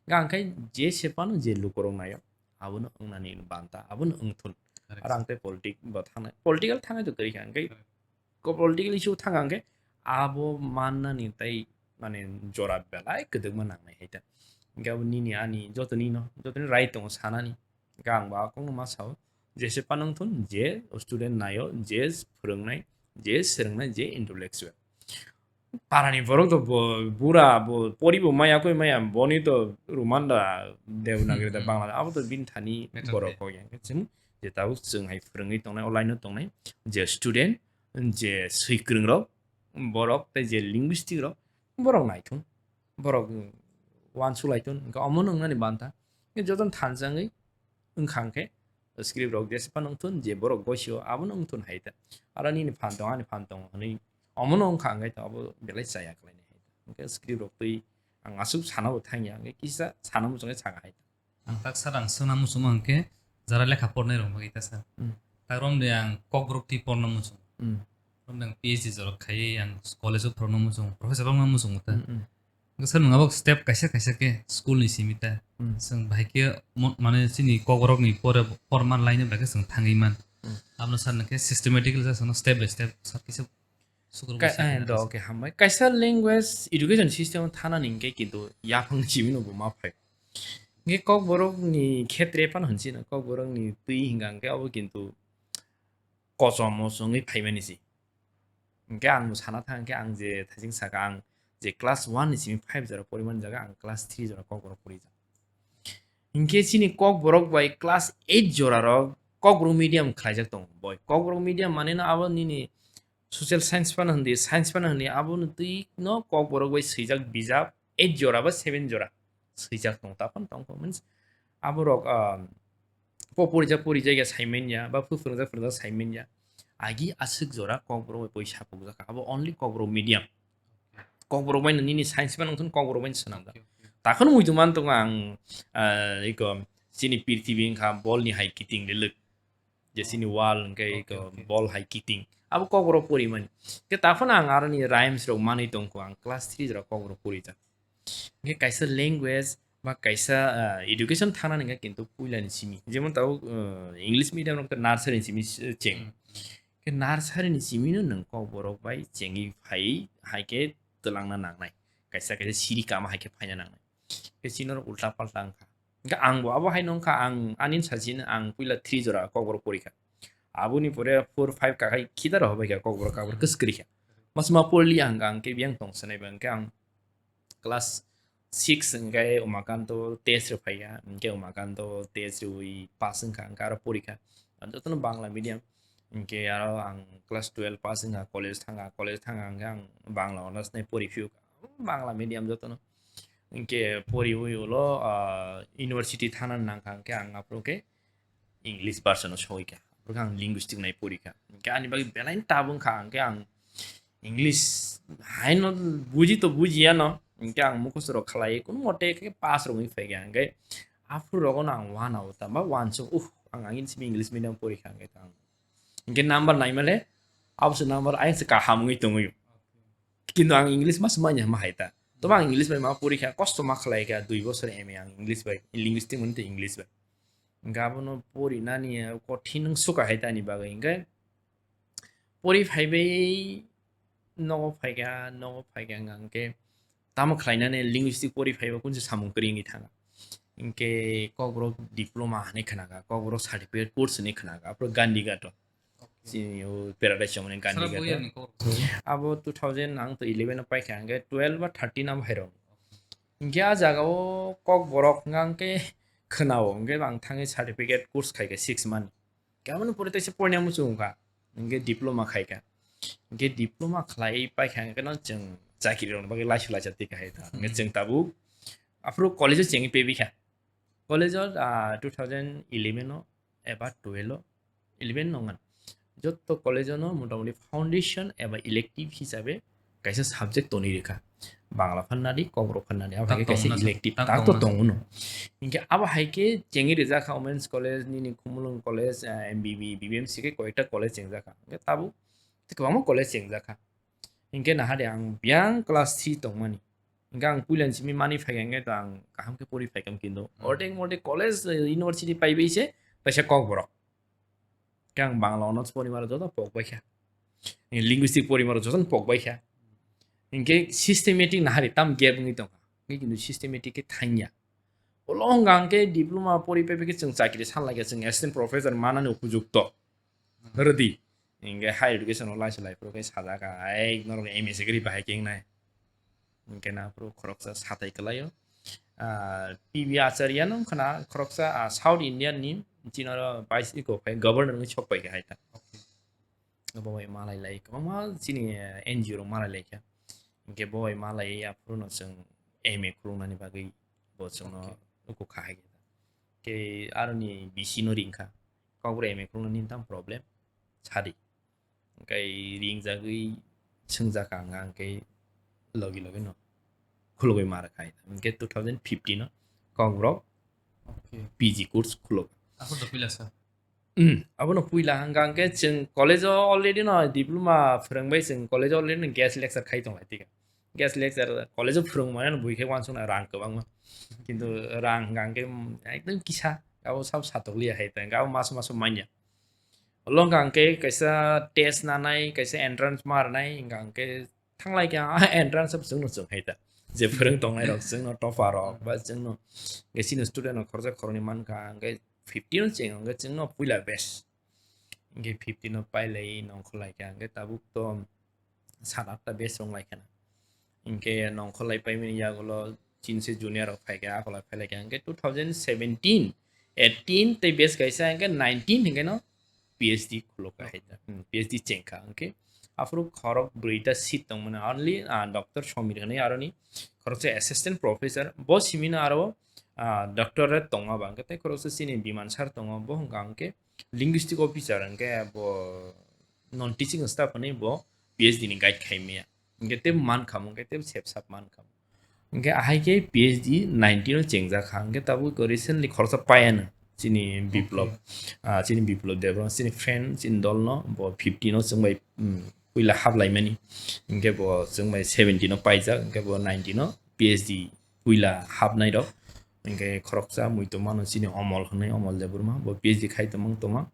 Hingke ang khe je se phano je lukurok naio, abono wngnani banta, abono wngthun. Correct. Aro ang tei politic bo thangnai, political thangnai to kwrwi kha, hingke Correct. ko political issue thang ang khe abo mannani tei mane jora belai kwdwkma nangnai hai ta. Hingke abo nini ani jotoni no, jotoni right tongo sanani. Hingke ang bo a kokno ma sao, jese phano wngthun, je student naio, je phwrwngnai, je swrwngnai, je intellectual. Parani borok to bo, bura bo, pori bo maya koi maya, boni to Roman da, Devanagari da, Hmm, hmm. Bangla da, abo to bini thani Matter borok khe. Kok yang. Chwng je tabuk chwng hai phwrwngwi tongnai, o line o tongnai, je student, je swikwrwng rok, borok tei je linguistic rok, borok naithung, borok, mm, wansuk laithung, hingke omono wngnani banta. Hingke jotono thansa wngwi wngkha hingke script rok jesa phano wngthun, je borok gosio abono wngthun hai ta. Aro nini phan tongo, ani phan tongo hwnwi omono wngkha hingke to abo belai chaya khlainai hai ta. Hingke script rok twi ang aswk sana bo thangya, hingke kisa sana muchungwi saka hai ta. Ang tak sir ang swngna muchungma hwnkhe jara lekha pornai rok bagwi ta sir. Hmm. Tak romde ang Kokborok twi porno muchung. Hmm. Romde ang P H D jorok khaiwi ang college o phorokno muchung, professor wngna muchung ta. Hmm, hmm. Hwnkhe sir nwng abo step kaisa kaisa khe school ni simi ta. Hmm. Chwng bahai khe mo-, mane chini Kokborok ni pore porma line o bahai khe chwng thangwi man. Hmm. Abono sir nwng khe systematically sir chwngno step by step sir kisa Sukur Ka-, busa eh, khe do, okay, hambai. Kaisa language education system o thanani hingke kintu yaphang chimino bo ma phai. Hingke Kokborok ni khetre phano hinchino, Kokborok ni twi hinga hingke abo kintu kochom o chongwi phaimani si. Hingke ang bo sana thang hingke ang je thajing saka ang je class one ni simi five jora porimani jaga ang class three jora Kokborok porijak. Hingke chini Kokborok bai class eight jora rok Kokborok medium khlaijak tongo. Boi Kokborok medium mane no abo nini social science phano hindi, science phano hindi, aboni twi no Kokborok bai swijak bijap eight jora ba seven jora swijak tong, taphano tongkho. Means aborok, ah, po porijak porijak ya saimanya ba phu phwrwngjak phwrwngjak saimanya. Agi aswk jora Kokborok bai poisa pukjak, abo only Kokborok medium. Kokborok bai no nini science phano wngthun, Kokborok bai no swnamjak. Okay, okay. Takhwno muitu man tongo ang, ah, iko chini prithibi wngkha bol ni hai kiting lelwk. Jesini wall hingke Okay, iko okay. Bol hai kiting. Abo Kokborok porimani. Ke taphano ang aroni rhymes rok manwi tongkho, ang class three jora Kokborok porijak. Hingke kaisa language ba kaisa, ah, education thangnani hingke kintu puilani simi. Jemon tabuk, ah, English medium rok to nursery ni simi s-, cheng. Hmm, hmm. Ke nursery ni simi no nwng Kokborok bai chengwi phai hai khe twlangna nangnai. Kaisa kaisa siri kama hai khe phaina nangnai. Ke chini rok ulta palta wngkha. Hingke ang bo abo hai no wngkha, ang ani sajino ang puila three jora Kokborok porikha. Aboni pore four, five kakhai khidaro hobaikha Kokborok kabor kwswk kwrwikha. Masma porli ang, ang khe biyang tong sanai ba hingke ang class six hingke Umakanto test rw phaikha, hingke Umakanto test rwi pass wngkha, hingke aro porikha. Ang jotono Bangla medium, hingke aro ang class twelve pass wngkha, college thangkha, college thangkha hingke ang Bangla honours nai pori phiyokha. Bangla medium jotono. Hingke poriwi ulo, ah, university thana nangkha hingke ang aphuru khe English version o soi kha. Aphuru khe ang linguistic nai pori kha. Hingke ani bagwi belai tabung kha hingke ang English haino buji to bujiya no. Hingke ang mukhusto rok khlai kunu mote khe pass rok wngwi phai kha hingke aphuru rogo no ang wana o tamba wansuk uh ang agin simi English medium pori kha hingke ang hingke number naimale abose number ayang se kaham wngwi tongwi. Kintu ang English mas manya ma hai ta. Tobo ang English bai ma pori kha, kosto ma khlai kha, dui bosor M A ang English bai, linguistic mani tei English bai. Hingke abono pori nani kothin wng suka hai ta ani bagwi. Hingke pori phai bai nogo phai kha, nogo phai kha hingke tamo khlai nani linguistic pori phai bai kunse samung kwrwi wngwi thanga. Hingke Kokborok diploma hinui khna kha, Kokborok certificate course hinui khna kha, aphuru Gandhi Ghat o. Chini o Paradise Chowmani Gandhi Sara Ghata. Abo two thousand ang to eleven o paikha, hwnkhe twelve ba thirteen abo hairok. Hwnkhe a jagao Kokborok hwnkha hwnkhe khwnao, hwnkhe ang thangwi certificate course khaikha six month. Hwnkhe aboni pore teisa porina muchung wngkha, hwnkhe diploma khaikha. Hwnkhe diploma khlai paikha hwnkhe no chwng chakiri rokni bagwi laisa laisa tikha hai ta. Hwnkhe chwng tabuk aphuru college o chengwi pebikha. College o, ah, two thousand eleven o eba twelve o, eleven nongan. Jotto college o no motamoti foundation eba elective hisabe kaisa subject toni rikha. Bangla phan nadi, Kokborok phan nadi, abo hai kaisa elective, tak to tongo no. Hingke abo hai ke chengwi rijak kha Women's College, nini Khumulwng College, ah, M B B, B B M C ke koyekta college chengjak kha. Hingke tabuk kwbangma college chengjak kha. Hingke nahade ang biyang class three tongmani. Hingke ang puilani simi mani phaikha hingke to ang kaham khe pori phaikha kintu. Ordek mordek college, eh, university paibai se, kaisa Kokborok. Khe ang Bangla honours porimaro joto pokbaikha. Linguistic porimaro joto pokbaikha. Hingke systematic nahari tam gap wngwi tongkha. Hingke kintu systematic khe thangya. Ulo wngkha hingke diploma pori paibai khe chwng chakri sanlaikha, chwng assistant professor manani upojukto. Rwdi. Hingke higher education o laisa lai phuru khe sajak, "Ai, norok M S gri bahai khe wngnai." Hingke na phuru khoroksa satai kwlaio. Ah, P B Acharya no wngkha na khoroksa, ah, South Indian ni chini oro vice iko phai governor wngwi sok pai khe hai ta. Bo bai malai lai kwbangma chini, eh, N G O rok malai lai kha. Hingke bo bai malai ya phuru no chwng M A khulungnani bagwi bo chwngno uku kha hai khe. Ke aroni B C no ring kha. Kokborok M A khulungnani tam problem sadi. Hingke ringjagwi swngjak ang, ang khe logi logi no khulugwi ma rwkha. Hingke two thousand fifteen o Kokborok P G course khuluk. Aphuru do puila sa? Hmm, abono puila hwnkha hwnkhe chwng college o already no diploma phwrwngbai, chwng college o already no guest lecture khai tonglai tika. Guest lecture college o phwrwngmani no buikhe uansukna rang kwbangma. Kintu rang hwnkha hwnkhe, hmm, ekdom kisa, abo sabo satokliya hai ta, hwnkhe abo maso maso manya. Olo hwnkha hwnkhe kaisa test nanai, kaisa entrance ma rwnai, hwnkha hwnkhe thanglai khe entrance abo chwngno chwng hai ta. Je phwrwng tongnai rok, chwngno topper rok, ba chwngno, hwnkhe chini student rok khoroksa khoroknwi mankha, hwnkhe fifteen o cheng, hwnkhe chwngno puila best. Hingke fifteen o pailai nongkhorlai kha, hingke tabuk to sat atta batch rok lai khana. Hingke nongkhorlai paimani yagulo chinse junior rok phaikha, akolai phailai kha. Hingke two thousand seventeen, eighteen tei batch kaisa hingke nineteen hingke no P H D khuluk kha hai ta. Hmm, P H D chengkha hingke aphuru khorok brwi ta seat tongmani only, ah, Doctor Somir hinwi aroni khoroksa assistant professor. Bo simino aro, ah, doctorate tongma ba hingke tei khoroksa chini Biman sir tongo, bo hingka hingke linguistic officer hingke bo non teaching staff hinwi bo P H D ni guide khai maya. Hingke tei man kha mo, hingke tei sep sap man kha mo. Hingke ahai khe P H D nineteen o chengjak kha. Hingke tabuk recently khoroksa paiya no chini Biplop, ah, chini Biplop Debbarma, chini friend, chini dol no bo fifteen o chwng bai, um, puila hap lai mani. Hingke bo chwng bai seventeen o paijak, hingke bo nineteen o P H D puila hapnai rok. Hingke khoroksa muitu mano chini Omol hinwi, Omol Debbarma, bo P H D khai tongmang tongmang.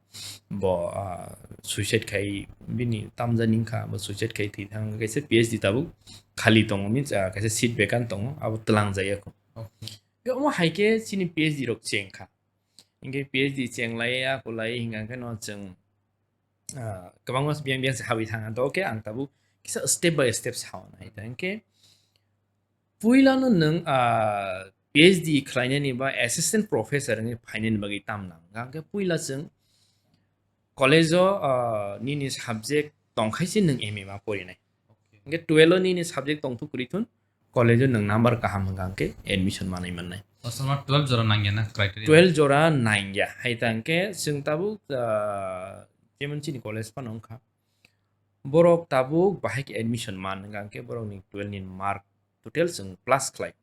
Bo, ah, suicide khai bini tamjani wngkha, bo suicide khai thwi thang kaisa P H D tabuk khali tongo, means, ah, kaisa seat vacant tongo, abo twlang jaya kho. Okay. Hingke omo hai khe chini P H D rok cheng kha. Hingke P H D cheng lai ya, kulai hingka khe no chwng, ah, kwbangma biyang biyang se habwi thang. Ado khe ang tabuk kisa step by step sao nai. Hingke puila no nwng, ah, P H D khlainani ba assistant professor wngwi phainani bagwi tam nang. Hingke puila chwng college o, ah, nini subject tongkhai se nwng M A ma porinai. Okay. Hingke twelve o nini subject tongthok kwrwi thun, college o nwng number kaham hwnkha hwnkhe admission manwi mannai. Asama twelve jora nangya na criteria? Twelve jora nangya. Hai ta hwnkhe chwng tabuk, ah, jemon chini college phano wngkha. Borok tabuk bahai khe admission man hwnkha hwnkhe borokni twelve ni mark total chwng plus khlai.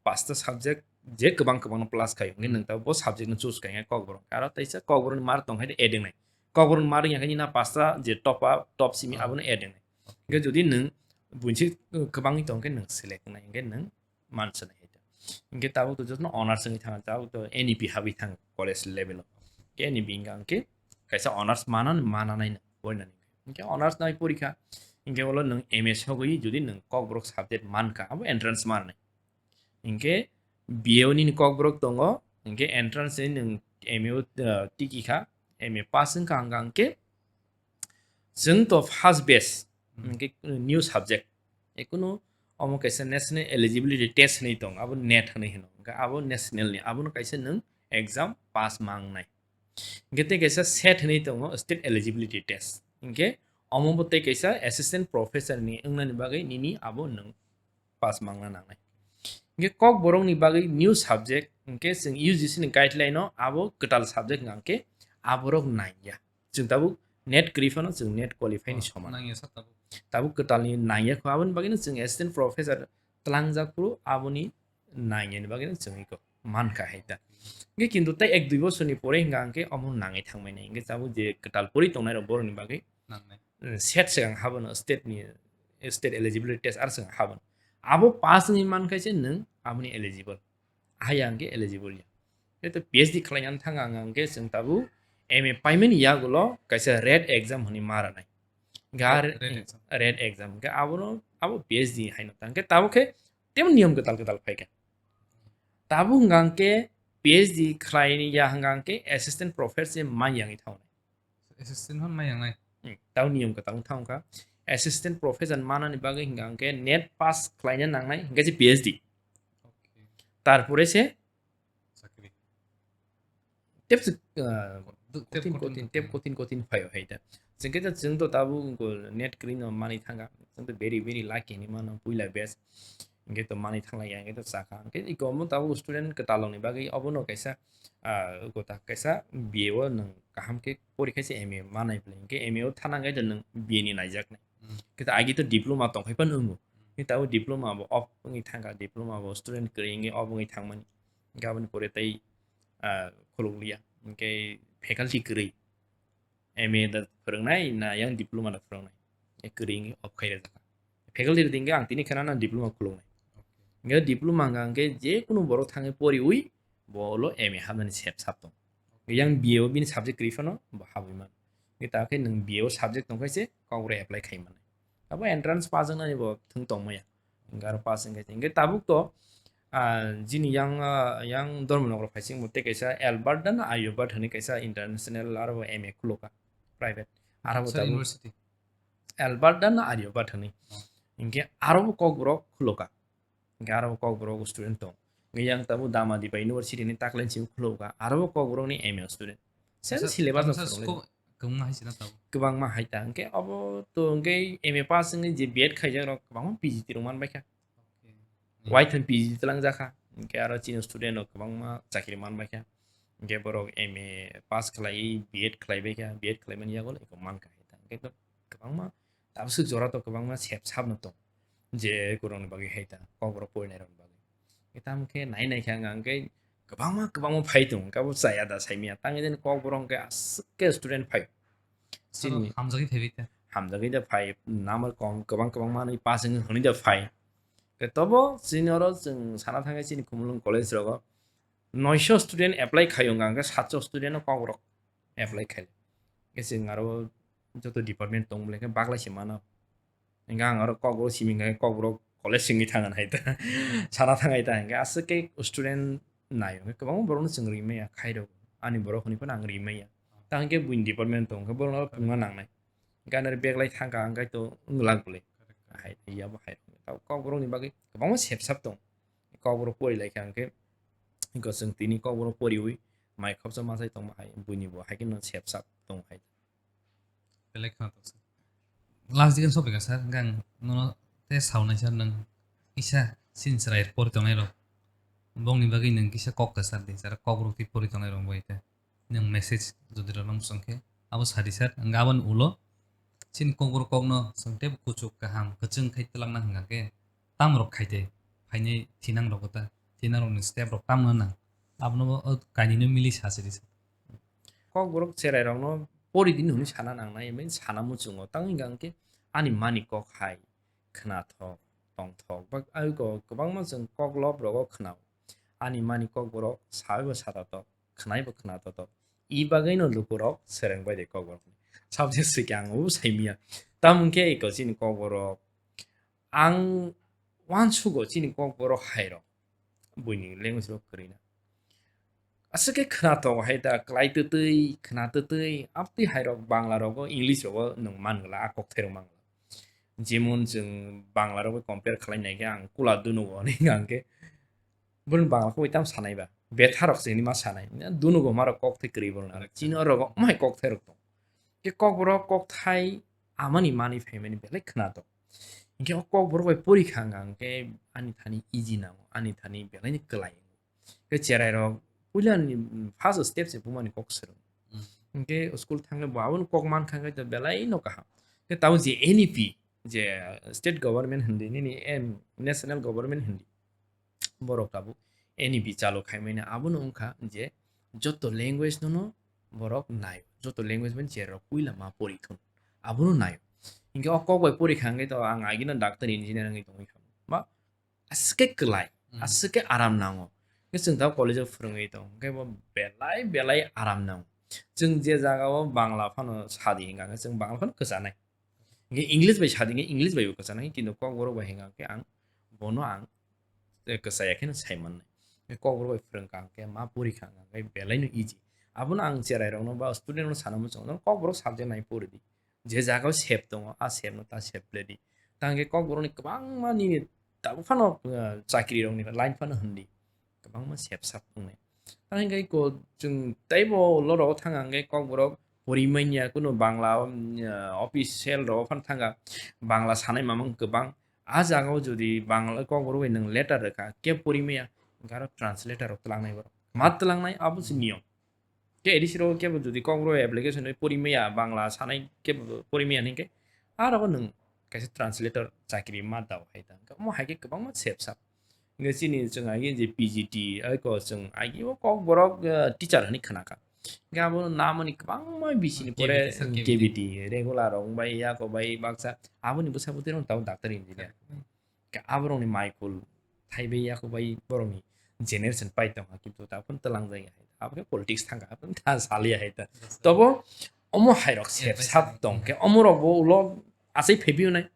Pasta subject je kwbang kwbangno plus khai, hwnkhe nwng tabuk bo subject no choose khai hwnkhe Kokborok. Aro teisa Kokborokni mark tong hai de adding nai. Kokborokni mark wngya khe nini na pasta je top up, top simi abono adding nai. Hwnkhe jodi nwng buinsi kwbangwi tong khe nwng select nai, hwnkhe nwng mansa nai. Hwnkhe tabuk to jotono honors wngwi thangkha, tabuk to N E P habwi thang college level o. Hwnkhe N E P hwnkha hwnkhe kaisa honors mana, mana nai nang, porinani. Hwnkhe honors nai porikha, hwnkhe ulo nwng M A sogwi jodi nwng Kokborok subject mankha, abo entrance manai. Hwnkhe B A o nini Kokborok tongo, hwnkhe entrance ni nwng M A o, uh, tiki kha, M A pass wngkha hwnkha hwnkhe Chwng to first batch, hmm, hwnkhe new subject. Ekunu omo kaisa national eligibility test hinwi tong, abo NET hinwi hino. Hwnkhe abo national ni, abono kaisa nwng exam pass mangnai. Hwnkhe tei kaisa SET hinwi tongo, state eligibility test. Hwnkhe omo bo tei kaisa assistant professor ni wngnani bagwi nini abo nwng pass mangna nangnai. Hwnkhe Kokborok ni bagwi new subject, hwnkhe chwng U G C ni guideline o abo kwtal subject hwnkha hwnkhe aborok nangya. Chwng tabuk NET kwrwi phano chwng NET qualify ni soman. Nangya sa tabuk. Tabuk kwtal ni nangya kho, aboni bagwi no chwng assistant professor tlangjak phuru aboni nangya ni bagwi no chwng iko mankha hai ta. Hwnkhe kintu tei ek dui bosor ni pore hwnkha hwnkhe omo nangwi thangmani. Hwnkhe tabuk je kwtal pori tongnai rok borok ni bagwi nangnai. Eh, SET swkang habono state ni, eh, state eligibility test ar swkang habono. Abo pass wngwi mankha se nwng aboni eligible. Haya hwnkhe eligible ya. Tei to P H D khlaina thang ang hwnkhe chwng tabuk M A paimani yagulo kaisa RET exam hinwi ma ranai. Ga RET exam. RET exam. Hwnkhe abono, abo P H D haino tang. Hwnkhe tabuk khe temo niyom kwtal kwtal phaikha. Tabuk hwnkha hwnkhe P H D khlaini ya hwnkha hwnkhe assistant professor se man yangwi thangnai. Assistant hwn mai yangnai. Hmm, tau niyom kwtal wng thang kha. Assistant professor manani bagwi hwnkha hwnkhe NET pass khlaina nangnai, hwnkhe se P H D. Okay. Tarpore se chakri. Tep se, ah, du-, tep kotin, kotin, kotin, tep kotin. Kotin, kotin phaio hai da. Chwng khe to, chwng to tabuk NET kwrwi no manwi thang kha. Chwng to very, very lucky hinwi mano, puila batch. Hwnkhe to manwi thang lai ya, hwnkhe to chakha. Hwnkhe iko omo tabuk student kwtal rokni bagwi obono kaisa, ah, iko ta kaisa B A o nwng kaham khe porikha se M A manai bwlai. Hwnkhe M A o thana hwnkhe to nwng B A ni naijaknai. Hmm. Hwnkhe to agi to diploma tongkhai phano wngo. Hmm. Hwnkhe tabuk diploma bo off wngwi thangkha, diploma bo student kwrwi wngwi off wngwi thangmani. Hwnkhe aboni pore tei, ah, khulukliya. Hwnkhe faculty kwrwi. M A da phwrwngnai na yang diploma da phwrwngnai? E kwrwi wngwi off khai rwjak kha. Faculty rok hwnkhe ang tini kheno no diploma khuluknai. Hwnkhe diploma hwnkha hwnkhe je kunu borok thangwi poriwi bo ulo M A hapnani sep sap tong. Yang B A o bini subject kwrwi phano bo habwi man. Hwnkhe ta khe nwng B A o subject tong khai se Kokborok apply khai mannai. Abo entrance pass wngnani bo thwng tong maya. Hwnkhe aro pass wngkhe, hwnkhe tabuk to, ah, jini yang, ah, yang Dharmanagar phaising bo tei kaisa Alberta na Aryabhatta hinwi kaisa international aro bo M A khulukha, private. Aro bo tabuk university? Alberta na Aryabhatta hinwi. Oh. Hwnkhe aro bo Kokborok khulukha. Hwnkhe aro bo Kokborok student tong. Hwnkhe yang tabuk Damadipa University hinwi taklai simi khulukha. Aro bo Kokborokni M A student. Same syllabus no phwrwnglaijak. Kwbangma hai se na tabuk. Kwbangma hai ta. Hwnkhe abo to hwnkhe M A pass wngwi je B Ed khaijak rok kwbangma P G T rok man baikha. Okay. Waithon P G T twlang jakha. Hwnkhe aro chini student rok kwbangma chakri man baikha. Hwnkhe borok M A pass khlaiwi B Ed khlai baikha. B Ed khlaimani yago eko mankha hai ta. Hwnkhe to kwbangma tabuk swk jora to kwbangma sep sap no tong. Je kwrwngni bagwi hai ta. Kokborok porinai rokni bagwi. Tamo khe nai nai khe ang, ang khe kwbangma, kwbangma phai tongo, kabo chaya da saimanya. Tang jani Kokborok hwnkhe aswk khe student phai. Chini hamjagwi phaibai khe. Hamjagwi da phai, number kom, kwbang, kwbang manwi pass wngwi hwnwi da phai. Khe tobo chini oro chwng sana thangkhe chini Khumulwng college rogo noisho student apply khaio, hwnkha hwnkhe satso student no Kokborok apply khai. Khe chwng aro joto department tong bole khe baglai se mano. Hingke ang oro Kokborok simi hingke Kokborok college simi thang nai ta. Sana thang nai ta hingke aswk ke student nai hingke kwbangma borok no chwng ri maya khai rok. Ani borok hwnwi phano ang ri maya. Ta hingke buini department tong hingke borok no phunukna nang nai. Hingke ani bag lai thang kha hingke to wng lak bwlai. Hai ya bo hai. Kokborok ni bagwi kwbangma sep sap tong. Kokborok pori lai kha hingke hingke chwng tini Kokborok poriwi mai khopsa ma sai tong hai buini bo hai khe no sep sap tong hai. Belai khna tong sir. Last digan sopai ka sir, hingke ang nono te saunai sir, nwng kisa chini chwrai pori tongnai rok. Bongni bagwi nwng kisa kok ka sir di, sir Kokborok twi pori tongnai rok bai te. Nwng message jodi rok nang song khe, abo sadi sir, hingke aboni ulo chini Kokborok kokno chwng tei kuchuk kaham kwchwng khai twlangna hingka khe, tam rok khai te, phainai thinang rok ta, thinang rokni step rok tam nang, abono bo o kainwino mili sa sidi sir. Kokborok chwrai rokno pori di hinwi sana nangnai, hwnwi sana muchungo. Tamo hingka hwnkhe ani mani kok hai khnathok, tongthok, ba ayuko kwbangma chwng kok lop rogo khnao. Ani mani Kokborok saibo satatok, khnaibo khnatotok. I bagwino lukurok swrwng bai de Kokborok. Sabjak swikhe ang o saimanya. Tamo hwnkhe eko chini Kokborok ang uansugo chini Kokborok hairok. Buini language rok kwrwina. Aswk khe khwnatok hai da, klai twtwi, khwna twtwi, amtwi hai rok Bangla rogo, English rogo nwng man gla, a kok thai rok man gla. Jemon chwng Bangla rogo compare khlai nai khe ang kula dunugo hwnwi hwnkha hwnkhe, bwrwni Bangla kok tamo sanai ba, betha rok se hwnwi ma sanai, dunugo ma rok kok thai kwrwi borok na, chini o rogo omo hai kok thai rok tong. Khe kok borok kok thai amani mani phaimani belai khwnatok. Hinkhe o kok borok bai pori kha wngkha hwnkhe ani thani easy nango, ani thani belai ni kwlai. Khe cherai rok puila ni, mm, first step se buma ni kok swrwng. Mm. Hinkhe school thangkhe bo abono kok mankha khe to belai no kaham. Khe tamo je N E P, je state government hindi, nini em, national government hindi. Borok tabuk N E P chalo khaimani abono wngkha je joto language no no borok nai, joto language mani cherai rok puila ma pori thun, abono nai. Hinkhe o kok bai pori kha hwnkhe to ang agino doctor engineer wngwi tongwi kha. Ba aswk khe kwlai, hmm, aswk khe aram nango. Hwnkhe chwng tabuk college o phwrwngwi tong, hwnkhe bo belai belai aram nango. Chwng je jaga o Bangla phano sadi hwnkha hwnkhe chwng Bangla phano kwchanai. Hwnkhe English bai sadi hwnkhe English bai bo kwchanai, kintu kok borok bai hwnkha hwnkhe ang bono ang, eh, kwchaya kheno sai mannai. Hwnkhe kok borok bai phwrwngkha hwnkhe ma pori kha hwnkhe belai no easy. Abono ang cherai rokno ba student rokno sana muchungo, kok borok subject nai pori di. Je jaga o sep tongo, a sep no ta sep le di. Tang khe kok borok ni kwbangma nini tabuk phano, eh, chakri rok ni line phano hwn di. Kwbangma sep sak tongnai. Tang khe ko chwng teibo ulo rok thang ang khe kok borok pori manya kuno Bangla, um, eh, official rok phano thang kha. Bangla sanai mamang kwbang. A jaga o jodi Bangla kok borok bai nwng letter rwkha, khe pori maya, hwnkhe aro translator rok twlangnai borok. Ma twlangnai abo se niyom. Khe A D C rok kebo jodi kok rw application bai pori maya, Bangla sanai kebo pori maya hwnkhe, aro bo nwng kaisa translator chakri ma dao hai ta. Omo hai khe kwbangma sep sak. Hwnkhe chini chwng agi je P G T, ai ko chwng agi bo kok borok, eh, teacher hinwi khna kha. Hwnkhe abo namani kwbangma bisini pore K B T, sir, K B T. K B T, regular rok bai, yako bai baksa. Aboni bwsa bwtwi rok tamo doctor engineer. Correct. Ka aborokni maikul thaibai yako bai borokni generation pai tongkha, kintu ta phano twlangjak ya hai. Abo khe politics thangkha, abo ta saliya hai ta. Yes, sir. Tobo omo hai rok sep sap tong khe, omo rok bo ulo asai phebi unai.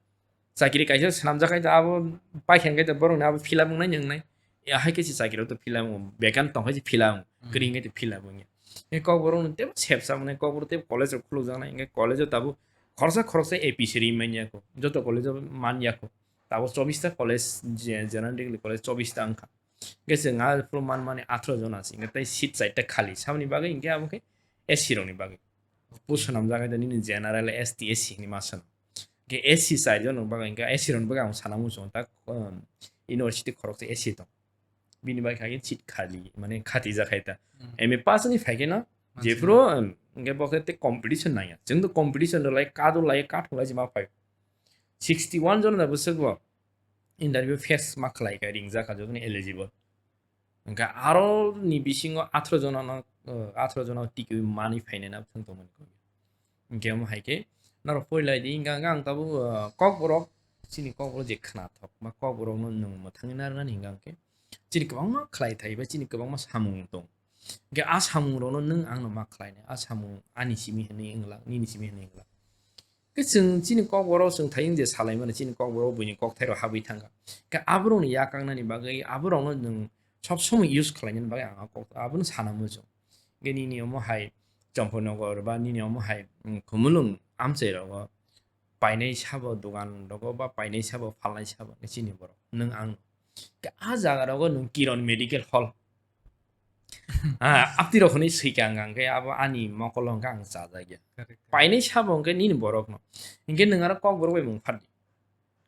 Chakiri kaisa swnamjak hai ta, abo paikha khe ta borokni abo fill up wngnai nwngnai. Ya hai khe se chakiri rok to fill up wngo, bekan tong hai se fill up wngo, hmm, kwrwi hwnkhe to fill up wngya. Khe kok borokno tebo sep sap wngnai, kok borok tebo college rok khulukjaknai, hwnkhe college o tabuk khoroksa khoroksa A P C ri manya kho, joto college o manya kho. Tabuk chobista college, je-, general degree college chobista wngkha. Hwnkhe chwng a phuru man mani atharo jona se, hwnkhe tei seat chaita khali. Saboni bagwi hwnkhe abo khe S C rokni bagwi. Bo swnamjak hai da nini general S T S C hinwi ma swnam. Hwnkhe S C char jon rok bagwi, hwnkhe S C rokni bagwi ang sana muchungo ta, um, university khoroksa S C tong. Bini bagwi kha khe seat khali, mane khatijak hai ta. Hmm. M A pass ni phai khe no, mansi jephuru, no, um, hwnkhe bo khe tei competition nangya. Chwng to competition rw lai, kadu lai, kathung lai se ma phai. Sixty one jon da bwswk bo interview face ma khlai kha, ringjak kha jotono eligible. Hwnkhe aro ni bisingo atharo jona no, uh, atharo jona no tikwi manwi phainai na thung tongmani kok. Hwnkhe omo hai khe norok porilai di, hwnkha hwnkhe ang tabuk, uh, kok borok, chini kok borok je khwnathok ba kok borok no nwng mwthangwi narwknani hwnkha hwnkhe chini kwbangma khlai thai ba chini kwbangma samung tong. Hwnkhe a samung rok no nwng ang no ma khlainai, a samung ani simi hwnwi wngla, nini simi hwnwi wngla. Khe chwng chini kok borok chwng thayung je salaimani chini kok borok buini kok thairok habwi thangkha. Khe aborokni yakangnani bagwi aborokno nwng sob somoi use khlainani bagwi ang a kok abono sana muchung. Khe nini omo hai Chomponogor ba nini omo hai, mm, Khumulwng amchai rogo painai sabo dogan rogo ba painai sabo phalnai sabo khe chini borok nwng ang. Khe a jaga rogo nwng Kiron Medical Hall. Ah, apti rok hwnwi swikha ang, ang khe abo ani mokolo hwnkhe ang chajakya. Correct. Painai sabo hwnkhe nini borokno. Hinkhe nwng aro kok borok bai mung phardi.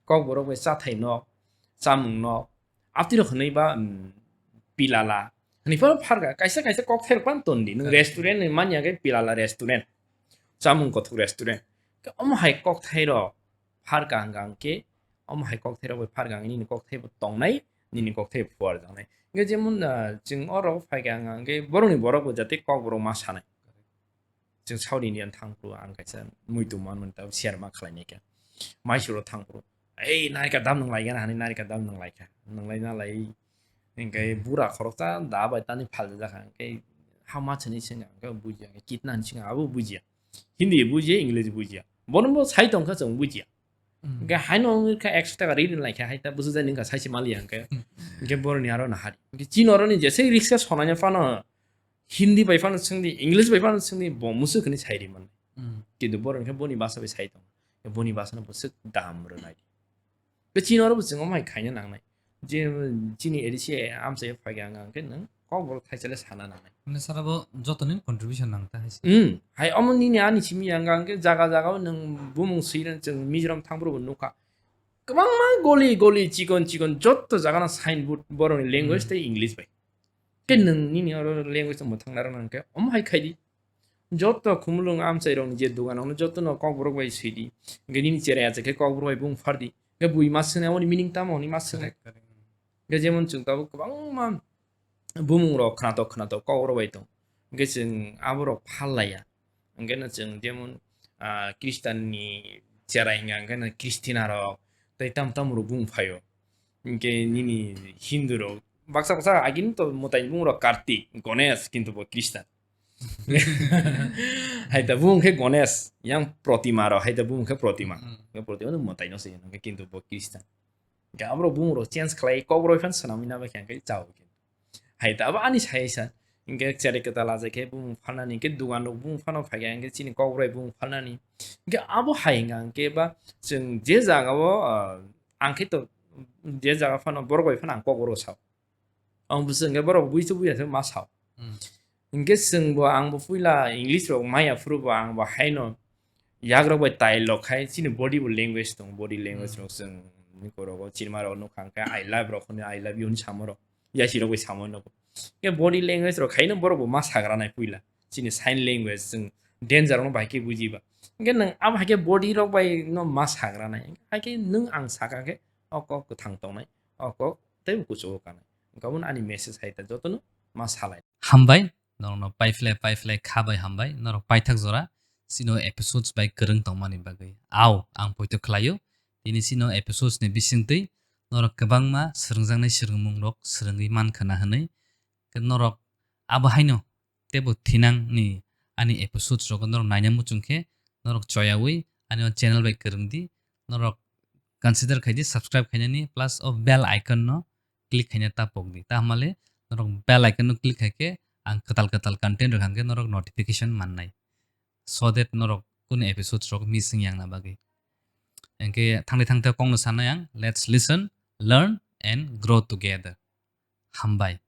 Kok borok bai chathai nok, chamung nok, apti rok hwnwi ba, um, pilala. Hwnwi phano pharkha. Kaisa kaisa kok therok phano tondi. Nwng correct, restaurant ni manya khe pilala restaurant. Chamung kothok restaurant. Khe omo hai kok thairok pharkha hwnkha hwnkhe, omo hai kok thairok bai pharkha hwnkhe nini kok thaibo tongnai, nini kok thaibo phuarjaknai. Hwnkhe jemon, ah, chwng o rogo phaikha hwnkha hwnkhe borokni borok bo jate kok borok ma sanai. Chwng South Indian thang phuru ang kaisa muitu manmani tabuk share ma khlainai kha. Mysore o thang phuru, "Ei, narikal dam nwng lai gana?" hwnwi narikal dam nwng lai kha. Nwng lai na lai, hwnkhe bura khoroksa da bai tani phaljak kha. Hwnkhe how much hwnwi swngkha, hwnkhe bujiya, hwnkhe kitna hwnwi swngkha, abo bujiya. Hindi bujiya, English bujiya. Bono bo sai tongkha chwng bujiya. Hmm. Hwnkhe haino wngkha ekso taka ri rinlai kha, hai ta bwswk jani wngkha saisi maliya hwnkhe. Hmm. Hwnkhe boroni aro nahari. Hwnkhe chini oroni jesai riksa sonai phano Hindi bai phano swngdi, English bai phano swngdi, bo musuk hwnwi sai ri mannai. Hmm. Kintu borok hwnkhe boni basa bai sai tongo. Boni basa no bwswk dam rwnai. Tei chini oro bo chwng omo hai khaina nangnai. Je chini A D C amchai phai khe ang khe nwng kokborok thaisa le sana nangnai. Mane sara bo joto ni contribution nang ta hai se. Hmm. Hai omo nini ani simi ang khe jaga jaga o nwng bumung swi rw chwng Mizoram thang phuru bo nukha. Kwbangma goli goli chikon chikon joto jaga no signboard borok ni language Hmm. tei English bai. Khe nwng nini oro language tongmo thangna rwna hwnkhe omo hai khai di. Joto khumulwng amchai rokni je dogan rokno jotono kokborok bai swi di. Hwnkhe nini cherai achai khe kokborok bai bung phar di. Hwnkhe bui ma swngnai, aboni meaning tamo hwnwi ma swngnai. Correct, correct. Hwnkhe jemon chwng tabuk kwbangma bumung rok khwnatok khwnatok kokborok bai tong. Hwnkhe chwng aborok phal laiya. Hwnkhe no chwng jemon, ah, Christian ni cherai hwnkha hwnkhe no Christina rok tei tam tam rok bung phaio. Hwnkhe nini Hindu rok baksa baksa agini to mwtai ni bumung rok Kartik, Ganesh, kintu bo Christian. Hai ta bumung khe Ganesh, yang Protima rok, hai ta bumung khe Protima. Hmm. Hwnkhe Protima no mwtai no se, hwnkhe kintu bo Christian. Hwnkhe aborok bumung rok change khlai, kokborok phan swnamwi na bai khe hwnkhe chao. Hai ta abo ani sai sa, hwnkhe cherai kwtal achai khe bumung phalnani, hwnkhe dogan rok bumung phano phai khe, hwnkhe chini kokborok bumung phalnani. Hwnkhe abo hai hwnkha hwnkhe ba chwng je jaga o, ah, ang khe to je jaga phano borok bai phano ang kokborok sao. Ang bwswk hwnkhe borok buisu buya se ma sao. Hmm. Hwnkhe chwng bo, ang bo puila English rok maya phuru bo ang bo haino yak rok bai tai lok khai chini body bo language tong, body language Hmm. rok chwng ni korogo chini ma rok nukha hwnkhe I love rok hwnwi, I love you hwnwi samo rok. Yasi rok bai samo nogo. Hwnkhe body language rok khaino borok bo ma sagra nai puila. Chini sign language chwng danger no bai khe bujiba. Hwnkhe nwng abo hai khe body rok bai no ma sagra nai. Hai khe nwng ang saka khe o kok kwthang tongnai, o kok tei bo kuchugo kanai. Hwnkhe omo ani message hai ta jotono ma salai. Hambai, norokno paiphlai paiphlai kha bai hambai, norok paithak jora chino episodes bai kwrwng tongmani bagwi. Au, ang poito khlaio, tini chino episodes ni bisingtwi norok kwbangma swrwngjaknai swrwngmung rok swrwngwi mankha na hwnwi. Norok abo haino teibo thinang ni ani episodes rogo norok naina muchung khe norok choyawi ani o channel bai kwrwng di, norok consider khai di subscribe khainani plus o bell icon no click khaina ta pok di. Ta hamale norok bell icon no click khai khe ang kwtal kwtal content rok hangkhe norok notification mannai. So that norok kunu episodes rok missing yang na bagwi. Hwnkhe thangni thangthe kok no sanai ang, let's listen, learn and grow together. Hambai.